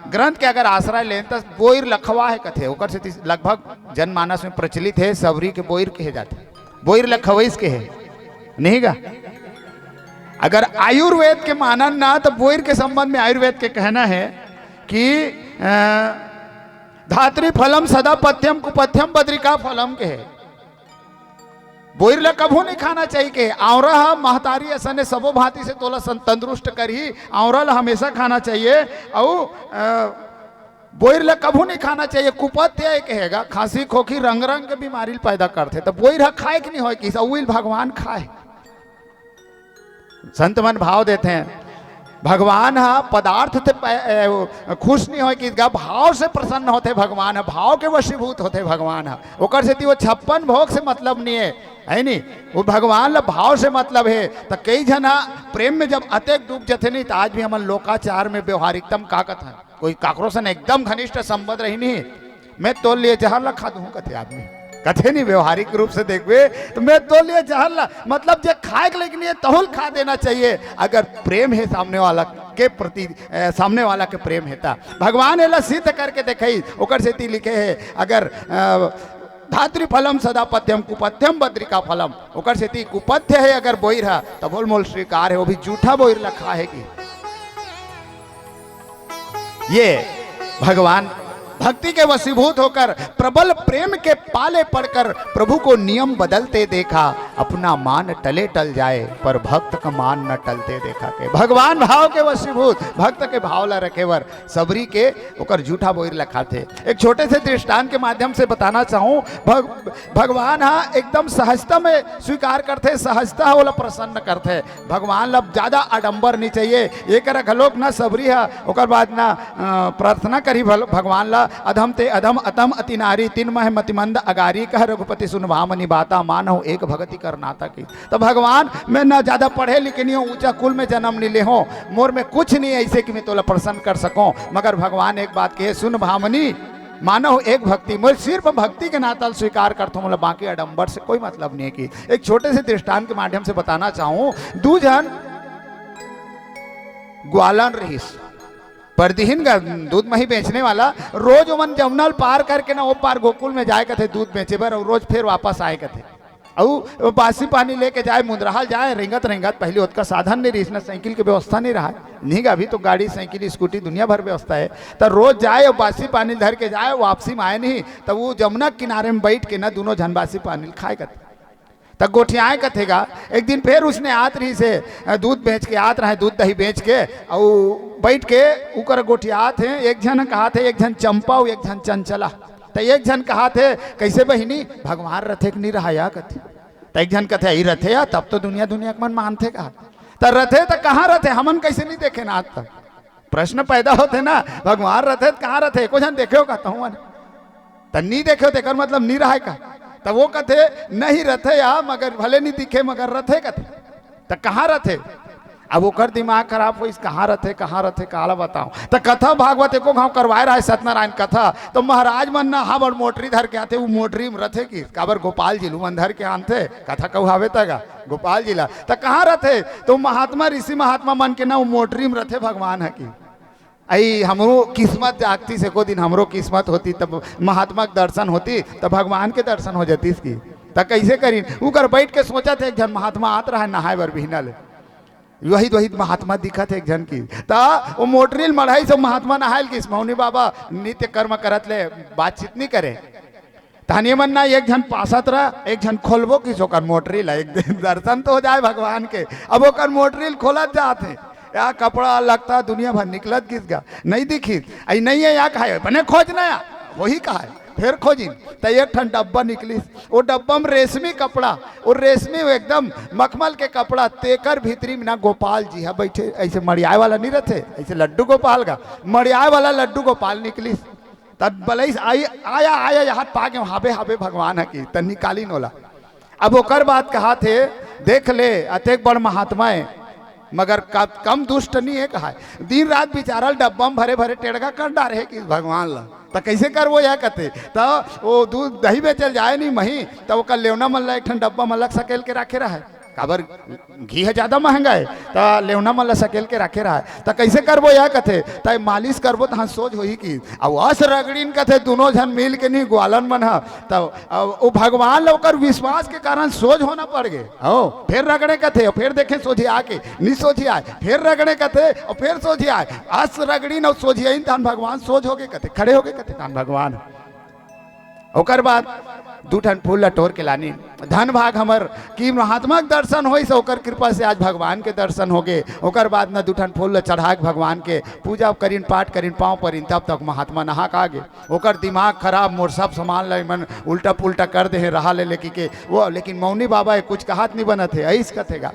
ग्रंथ के अगर आश्रय लेन, तो बोइर लखवा है कथे, ओकर से लगभग जनमानस में प्रचलित है, सबरी के बोइर कहे जाथे, बोइर लखवइस के है, नहीं गा? अगर आयुर्वेद के मानन ना, तो बोइर के संबंध में आयुर्वेद के कहना है कि, अ, धात्री फलम सदा पथ्यम कुपथ्यम बद्रिका फलम कहे। बोइर ला कभू नहीं खाना चाहिए कहे। आंवरा ह महतारी असने सबो भांति से तोला सं-, तंदुरुस्त करही। आंवरा ला हमेशा खाना चाहिए। अउ, अ, बोइर ला कभू नहीं खाना चाहिए। कुपथ्य ये कहेगा, खांसी खोखी रंग रंग के बीमारी ल पैदा करथे। तो बोइर ह खाए के नहीं होए कि उइल भगवान खाए। संत मन भाव देथे, भगवान ह पदार्थ से पै-, ए, खुश नहीं होए कि गा, भाव से प्रसन्न होथे भगवान ह, भाव के वशीभूत होथे भगवान ह। ओकर सेती वो छप्पन भोग से मतलब नहीं है, है नी? वो भगवान ला भाव से मतलब है। त कई झन ह प्रेम में जब अतेक डूब जथे नहीं, त आज भी हमन लोकाचार में व्यवहारिकता म का कथन, कोई काकरो सन एकदम घनिष्ठ संबंध रही नहीं, मैं तोर लिए जहर ला खा दूं, कथे आदमी। कथे नहीं, व्यवहारिक रूप से देखबे तो मैं तोर लिए जहर ला, मतलब जे खाए के लेकिन ये तहुल खा देना चाहिए। अगर प्रेम है सामने वाला के प्रति, अ, सामने वाला के प्रेम है ता भगवान एला सिद्ध करके देखई, ओकर सेती लिखे है, अगर, अ, धात्री फलम सदा पथ्यम कुपथ्यम बद्रिका फलम, ओकर सेती कुपथ्य है अगर बोइर ह, तभो ल मोल स्वीकार है, वो भी जूठा बोइर ला खा है कि। ये भगवान भक्ति के वशीभूत होकर, प्रबल प्रेम के पाले पड़कर प्रभु को नियम बदलते देखा। अपना मान टले टल जाए, पर भक्त का मान न टलते देखा के। भगवान भाव के वशीभूत, भक्त के भाव ला रखे बर सबरी के ओकर जूठा बोइर लखाथे। एक छोटे से दृष्टांत के माध्यम से बताना चाहूं, भग-, भगवान हा एकदम सहजता में स्वीकार करथे, सहजता ओला प्रसन्न करथे। भगवान ला ज्यादा आडंबर नहीं चाहिए। ये करा घलोक ना सबरी हा, ओकर बाद ना, अ, प्रार्थना करी भल-, भगवान ला, "अधम ते अधम, अतम अति नारी, तिन मह मतिमंद अगारी, कह रघुपति सुन भामनी बाता, मानहु एक भगति कर नाता" की। तो भगवान, मैं ना ज्यादा पढ़े लिखे नहीं हूँ, ऊंचा कुल में जन्म नहीं ले हूँ, मोर में कुछ नहीं है ऐसे कि मैं तोला प्रसन्न कर सकूं, मगर भगवान एक बात कहे, "सुन भामनी, मानहु एक भक्ति, मोर सिर्फ भक्ति के नाता ल स्वीकार करथों, मोला बाकी आडंबर से कोई मतलब नहीं है।" कि एक छोटे से दृष्टांत के माध्यम से बताना चाहूं, दू झन ग्वालन रहिस, परदिहिन गा, दूध मही बेचने वाला, रोज ओमन जमुना ल पार करके ना ओ पार गोकुल में जाए कथे दूध बेचे बर, अउ रोज फिर वापस आए कथे। अउ बासी पानी लेके जाए, मुंदरहा ल जाए, रेंगत रेंगत, पहली ओतका साधन नहीं रहिस ना, साइकिल के व्यवस्था नहीं रहा, नहीं गा, अभी तो गाड़ी, साइकिल, स्कूटी, दुनिया भर व्यवस्था है। त रोज जाए अउ बासी पानी धर के जाए, वापसी में आए नहीं, त वो जमुना किनारे में बैठ के ना दोनों झन बासी पानी ल खाए कथे। त गोठियाए कथे गा, एक दिन फिर उसने आत रहिस हे, दूध बेच के आत रहे, दूध दही बेच के, अउ बैठ के उकर गोठियात हे, एक झन कहत हे, एक झन चंपा अउ एक झन चंचला। त एक झन कहत हे, "कैसे बहिनी, भगवान रथे कि नहीं रहा या?" कथे। त एक झन कथे, "अई रथे या, तब तो दुनिया दुनिया के मन मानथे का।" त रथे त कहाँ रथे, हमन कैसे नहीं देखे ना आज तक? प्रश्न पैदा होथे ना, भगवान रथे त कहाँ रथे, एको झन देखे हो का तहु मन? त नहीं देखे हो, तेकर मतलब नहीं रहा का? त वो कथे, "नहीं रथे या, मगर भले नहीं दिखे, मगर रथे," कथे। त कहाँ रथे? अब ओकर दिमाग खराब होइस, "कहाँ रथे, कहाँ रथे, काला बताओ?" त कथा भागवत एको घाव करवाए रहा हे, सत्यनारायण कथा, त महाराज मन ना हा बड़ मोटरी धर के आथे, वो मोटरी में रथे कि काबर गोपाल जी ल उमन धर के आनथे, कथा कहू हावे त गा, गोपाल जी ला। त कहाँ रथे? त महात्मा, ऋषि महात्मा मन के ना वो मोटरी में रथे भगवान ह कि। अई हमरो किस्मत जागतीस, एको दिन हमरो किस्मत होती, तब महात्मा के दर्शन होती, तब भगवान के दर्शन हो जातीस कि। त कैसे करिन? उकर बैठ के सोचत हे, एक झन महात्मा आत रहा नहाए बर बिहना ले। वही, वही महात्मा दिखत हे एक झन कि। त वो मोटरी ल मढ़ाइस, महात्मा नहाए ल गिस, मौनी बाबा नित्य कर्म करत ले बातचीत नहीं करे। तहन ये मन ना, एक झन पासत रहा, एक झन खोलबो किस ओकर मोटरी ला, एक दिन दर्शन तो हो जाए भगवान के। अब ओकर मोटरी ल खोलत जात हे, या कपड़ा लत्ता दुनिया भर निकलत गिस गा, नहीं दिखिस। "अई नहीं है या?" कहा, "बने खोज ना या, वही कहा है।" फिर खोजिन, त एक ठन डब्बा निकलिस, वो डब्बा में रेशमी कपड़ा, वो रेशमी एकदम मखमल के कपड़ा, तेकर भीतरी में ना गोपाल जी ह बैठे, ऐसे मड़ियाए वाला नहीं रहते, ऐसे लड्डू गोपाल का, मड़ियाए वाला लड्डू गोपाल निकलिस। तब बलईस आई, "आया, आया, यहाँ पा गए, हाबे, हाबे भगवान ह कि," त निकालिन ओला। अब ओकर बाद कहाथे, "देख ले, अतेक बड़ महात्मा है, मगर क-, कम दुष्ट नहीं है," कहा है। दिन रात बिचारा ल डब्बा में भरे भरे टेड़गा कर डारे हे कि भगवान ला। त कैसे करबो या कथे? त वो दूध दही बेचल जाए नहीं मही, त ओकर लेवना मन ला एक ठन डब्बा में अलग सकेल के राखे रहा है। काबर घी ह ज्यादा महंगा है, त लेवना मन ला सकेल के राखे रहा है। त कैसे करबो या कथे? त मालिश करबो तहाँ सोझ होही कि। अब अस रगड़िन कथे, दोनों झन मिल के नहीं, ग्वालन मन ह। त अब वो भगवान ला ओकर विश्वास के कारण सोझ होना पड़ गे। हो, फिर रगड़े कथे, फिर देखे सोझे आके, नहीं सोझे आए, फिर रगड़े कथे, और फिर सोझे आए। अस रगड़िन अउ सोझियाइन, तहन भगवान सोझ होगे कथे, खड़े होगे कथे, तहन भगवान। ओकर बाद दू ठन फूल ला टोर के लानी। धन भाग हमर कि महात्मा के दर्शन होइस, ओकर कृपा से आज भगवान के दर्शन होगे। ओकर बाद न दू ठन फूल ला चढ़ा के भगवान के पूजा करिन, पाठ करिन, पाँव परिन, तब तक महात्मा नहा के आ गे। ओकर दिमाग खराब, "मोर सब सामान ला मन उल्टा पुल्टा कर दे हे, रहा ले लेके के वो," लेकिन मौनी बाबा हे, कुछ कहत नहीं बनत हे, अइस कथे गा।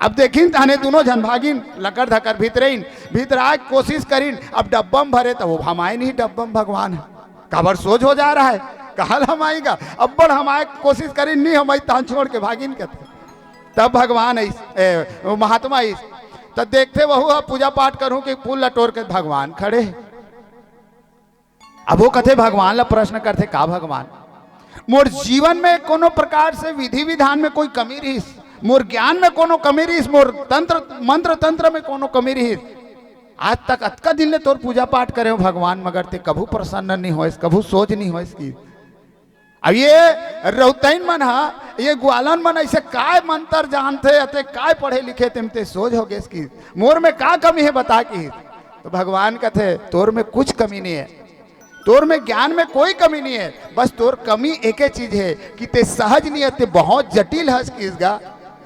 अब देखिन तहने दोनों झन भागिन, लकर धकर भीतरइन, भीतराए के कोशिश करिन, अब डब्बा में भरे त वो हमाए नहीं, डब्बा में भगवान है। काबर सोझ हो जा रहा है, कहल हमाई गा, अब्बड़ हमाए के कोशिश करिन, नहीं हमाई, तहन छोड़ के भागिन कथे। तब भगवान अइस, ए, वो महात्मा अइस, त देखथे वहू ह पूजा पाठ करहूं कि फूल ला टोर के भगवान खड़े हे। अब वो कथे, भगवान ला प्रश्न करथे, "का भगवान, मोर जीवन में कोनो प्रकार से विधि विधान में कोई कमी रहिस, मोर ज्ञान में कोनो कमी रहिस, मोर तंत्र मंत्र तंत्र में कोनो कमी रहिस? आज तक अतका दिन ले तोर पूजा पाठ करे हो भगवान, मगर ते कभू प्रसन्न नहीं होइस, कभू सोझ नहीं होइस कि।" अब ये रउतइन मन ह, ये ग्वालन मन अइसे काय मंत्र जानथे, अते काय पढ़े लिखे, तेम ते सोझ हो गेस कि मोर में का कमी है बता कि। तो भगवान कथे, "तोर में कुछ कमी नहीं है, तोर में ज्ञान में कोई कमी नहीं है, बस तोर कमी एके चीज है कि ते सहज नहीं है, ते बहुत जटिल हस किस गा।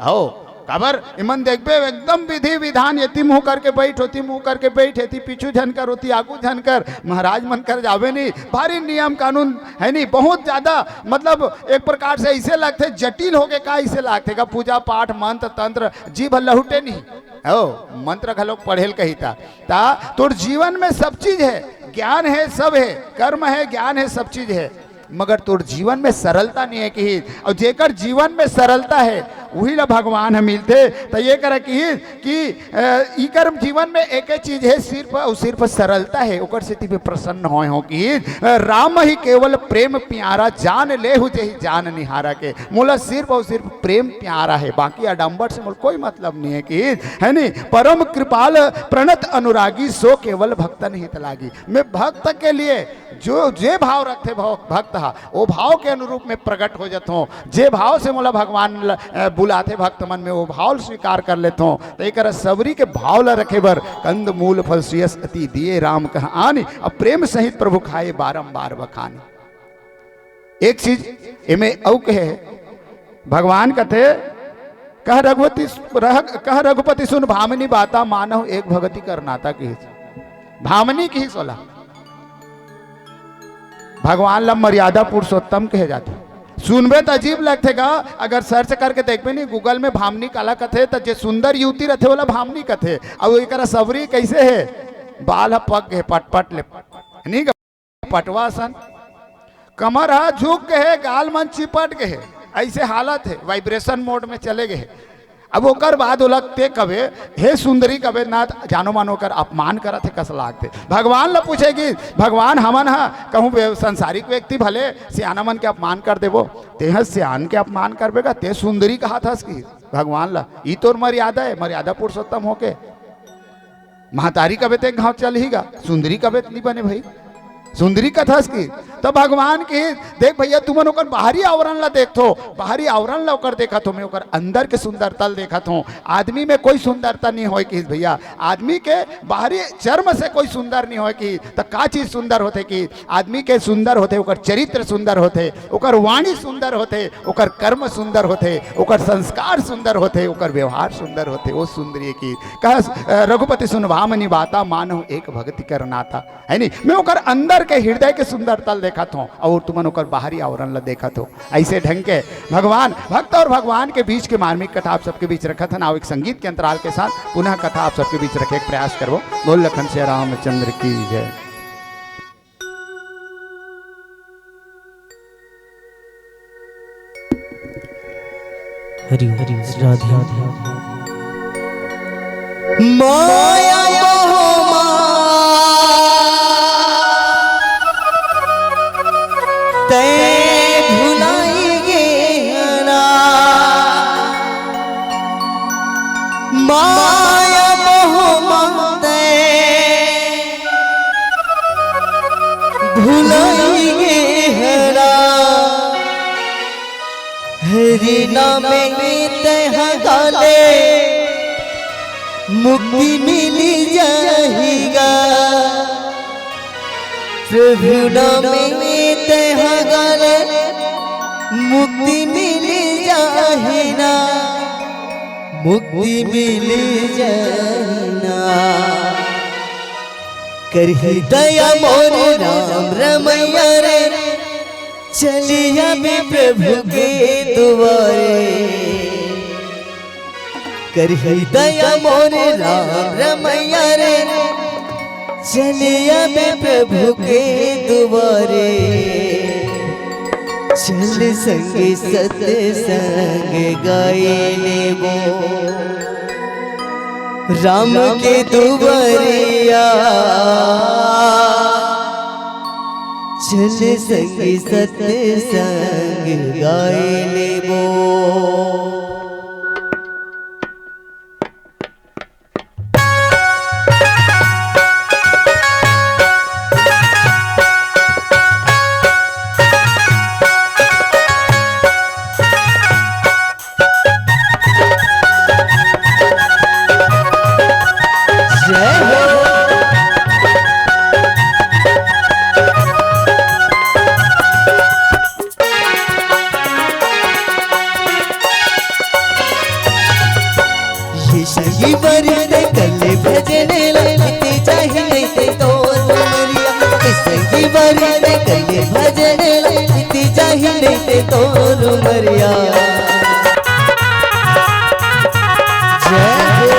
हो, काबर इमन देखबे एकदम विधि विधान, एती मुंह करके बैठ, ओती मुंह करके बैठ, एती पीछू झन कर, ओती आगू झन कर, महाराज मन कर जावे नहीं, भारी नियम कानून है नहीं, बहुत ज्यादा, मतलब एक प्रकार से ऐसे लगथे जटिल होके का, ऐसे लगथे का पूजा पाठ मंत्र तंत्र जीभ लहुटे नहीं। हो, मंत्र घलोक पढ़ेल कही ता, ता तोर जीवन में सब चीज है, ज्ञान है, सब है, कर्म है, ज्ञान है, सब चीज है, मगर तोर जीवन में सरलता नहीं है किहिस। और जेकर जीवन में सरलता है, वही ला भगवान ह मिलथे। त ये करा किहिस कि, अ, इकर जीवन में एके चीज है, सिर्फ और सिर्फ सरलता है, ओकर सेती भी प्रसन्न होय हो किहिस। अ, राम ही केवल प्रेम प्यारा, जान लेहु जेहि जान निहारा के। मोला सिर्फ और सिर्फ प्रेम प्यारा है, बाकी आडंबर से मोला कोई मतलब नहीं है किहिस, है नी। परम कृपाल प्रणत अनुरागी, सो केवल भक्तन हित लागी। मैं भक्त के लिए जो, जे भाव रखथे भव-, भक्त हा, वो भाव के अनुरूप में प्रकट हो जाथों। जे भाव से मोला भगवान ल-, अ, बुलाथे भक्त मन में, वो भाव ल स्वीकार कर लेथों। तो एक सबरी के भाव ला रखे बर, कंद मूल फल सुयस अति दिए राम कह आनी, अब प्रेम सहित प्रभु खाए बारंबार बखानी। एक चीज एमे अउ कहे, भगवान कथे, "कह रघुपति, रह-, कह रघुपति सुन भामिनी बाता, मानहु एक भगति कर नाता" किहिस। भामिनी किहिस ओला। भगवान ला मर्यादा पुरुषोत्तम कहे जाथे। सुनबे त अजीब लगथे गा, अगर search करके देखबे नहीं Google में भामिनी काला कथे, त जे सुंदर युवती रथे ओला भामिनी कथे। अउ एकरा सबरी कैसे है, बाल ह पक गे पटपट ले, नहीं गा? पटवा असन, कमर ह झुक गे हे, गाल मन चिपट गे हे, ऐसे हालत हे, vibration mode में चले गे हे। अब ओकर बाद ओला ते कबे, हे सुंदरी कबे ना, जानो मानो ओकर अपमान करत हे, कस लागथे। भगवान ल पूछे कि भगवान, हमन ह कहूँ व्य-, संसारिक व्यक्ति भले सियाना मन के अपमान कर देबो, ते ह सियान के अपमान करबे का, ते सुंदरी कहत हस कि भगवान ल, ई तोर मर्यादा हे, मर्यादा पुरुषोत्तम होके। महतारी कबे ते घाव चल ही गा, सुंदरी कबे त नहीं बने भाई, सुंदरी कथस की। तो भगवान की, देख भैया, तुमन ओकर बाहरी आवरण ला देखथो, बाहरी आवरण ला ओकर देखत हो, मैं ओकर अंदर के सुंदरता ल देखत हूँ। आदमी में कोई सुंदरता नहीं होय किहिस भैया, आदमी के बाहरी चर्म से कोई सुंदर नहीं होय किहिस। तो का चीज सुंदर होथे कि आदमी के सुंदर होथे, ओकर चरित्र सुंदर होथे, ओकर वाणी सुंदर होथे, ओकर कर्म सुंदर होथे, ओकर संस्कार सुंदर होथे, ओकर व्यवहार सुंदर होथे, वो सुंदरी की कह, अ, रघुपति सुन भामिनी बाता, मानहु एक भगति कर नाता, है नी? मैं ओकर अंदर के हृदय के सुंदरता ल देखत हूँ और तुमन ओकर बाहरी आवरण ल देखत हो। ऐसे ढंग के भगवान, भक्त और भगवान के बीच के मार्मिक कथा आप सबके बीच रखत हन। आओ, एक संगीत के अंतराल के साथ पुनः कथा आप सबके बीच रखे के प्रयास करबो। बोल लखन सिया रामचंद्र की जय। हरि ओम, हरि ओम, राधे। माया मोह मा तै भुलाई गे हना। माया मोह मा तै भुलाई गे हना। हरि नामे तैहा गाले मुक्ति मिली जाही गा। प्रभु नामे तैहा गाले मुक्ति मिली जाही ना, मुक्ति मिली जाही ना। करही दया मोर राम रमैया रे, चलिया में प्रभु के दुआरे। करही दया मोर राम रमैया रे, चलिया में प्रभु के दुआरे। चल संग सत्संग गाए लेबो राम के दुआरिया। चल संग सत्संग गाए लेबो। जय हो। बीती जाही नइ ते तोर उमरिया। जय हो।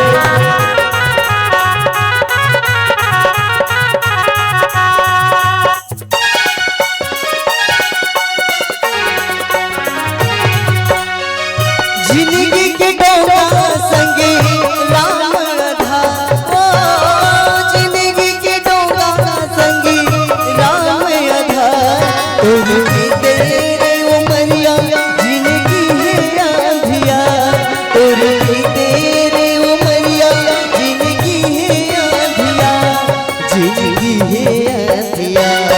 जिनगी के डोंगा संगी राम आधार, ओ, जिनगी के डोंगा संगी राम आधार। तोर बीते रे उमरिया जिनगी हे अंधियार, तोर बीते रे उमरिया जिनगी हे अंधियार, जिनगी हे अंधियार।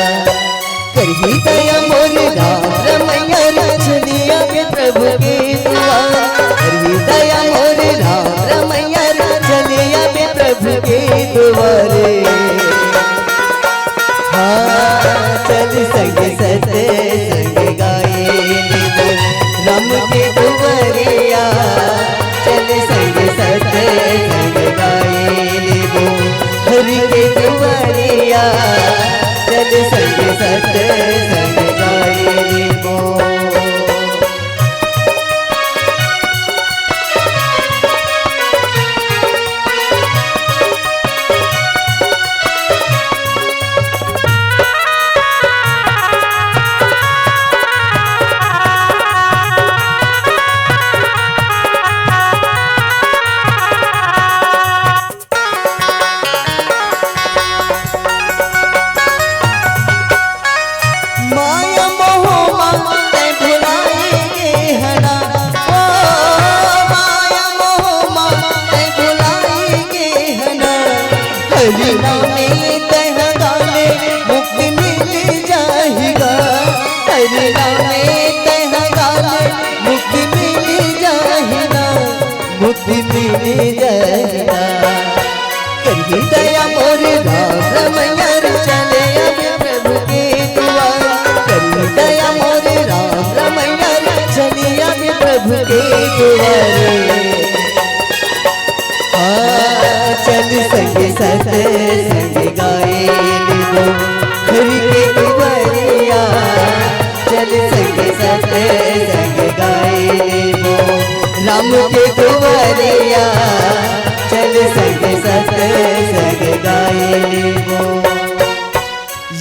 करही दया मोर राम रमैया रे, चले आबे प्रभु के दुआर। करही दया मोर राम रमैया रे, चले आबे प्रभु के दुआरे। हाँ, चल संग सत संग गाए लेबो राम के दुआरिया। चल संग सत संग गाए लेबो हरि के दुआरिया। चल संग सत संग गाए लेबो। माया मोह मा तैं भुलाए गे हना, ओ माया मोह मा तैं भुलाए गे हना। हरि नामे तैं ह गा ले मुक्ति मिल जाही गा, हरि नामे तैं ह गा ले मुक्ति मिल जाही गा, मुक्ति मिल जाही गा। करही दया मोर राम रमैया रे, चले आबे प्रभु के दुआर। करही दया मोर राम रमैया रे, चले आबे प्रभु के दुआर। हाँ, चल संग सत संग गाए लेबो हरि के दुआरिया। चल संग सत संग गाए लेबो राम के दुआरिया। चल संग सत संग गाए लेबो।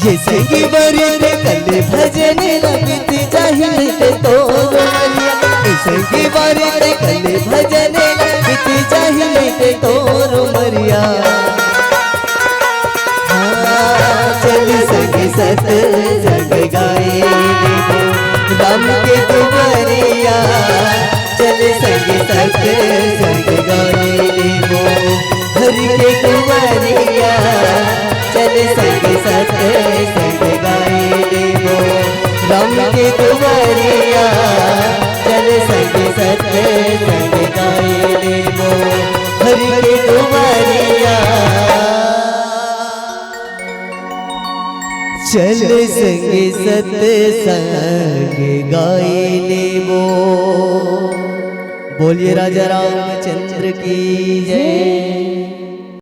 ये संगी बारी ते कल भजन ला बीती जाही नइ ते तोर उमरिया। ये संगी बारी ते कल भजन ला बीती जाही नइ ते तोर उमरिया। हाँ, चल संग सत संग गाए लेबो राम के दुआरिया। चल संग सत संग गाए लेबो हरि के दुआरिया। चल संग सत संग गाए लेबो राम के दुआरिया। चल संग सत संग गाए लेबो हरि के दुआरिया। चल संग सत संग गाए लेबो। बोलिए राजा रामचंद्र की जय।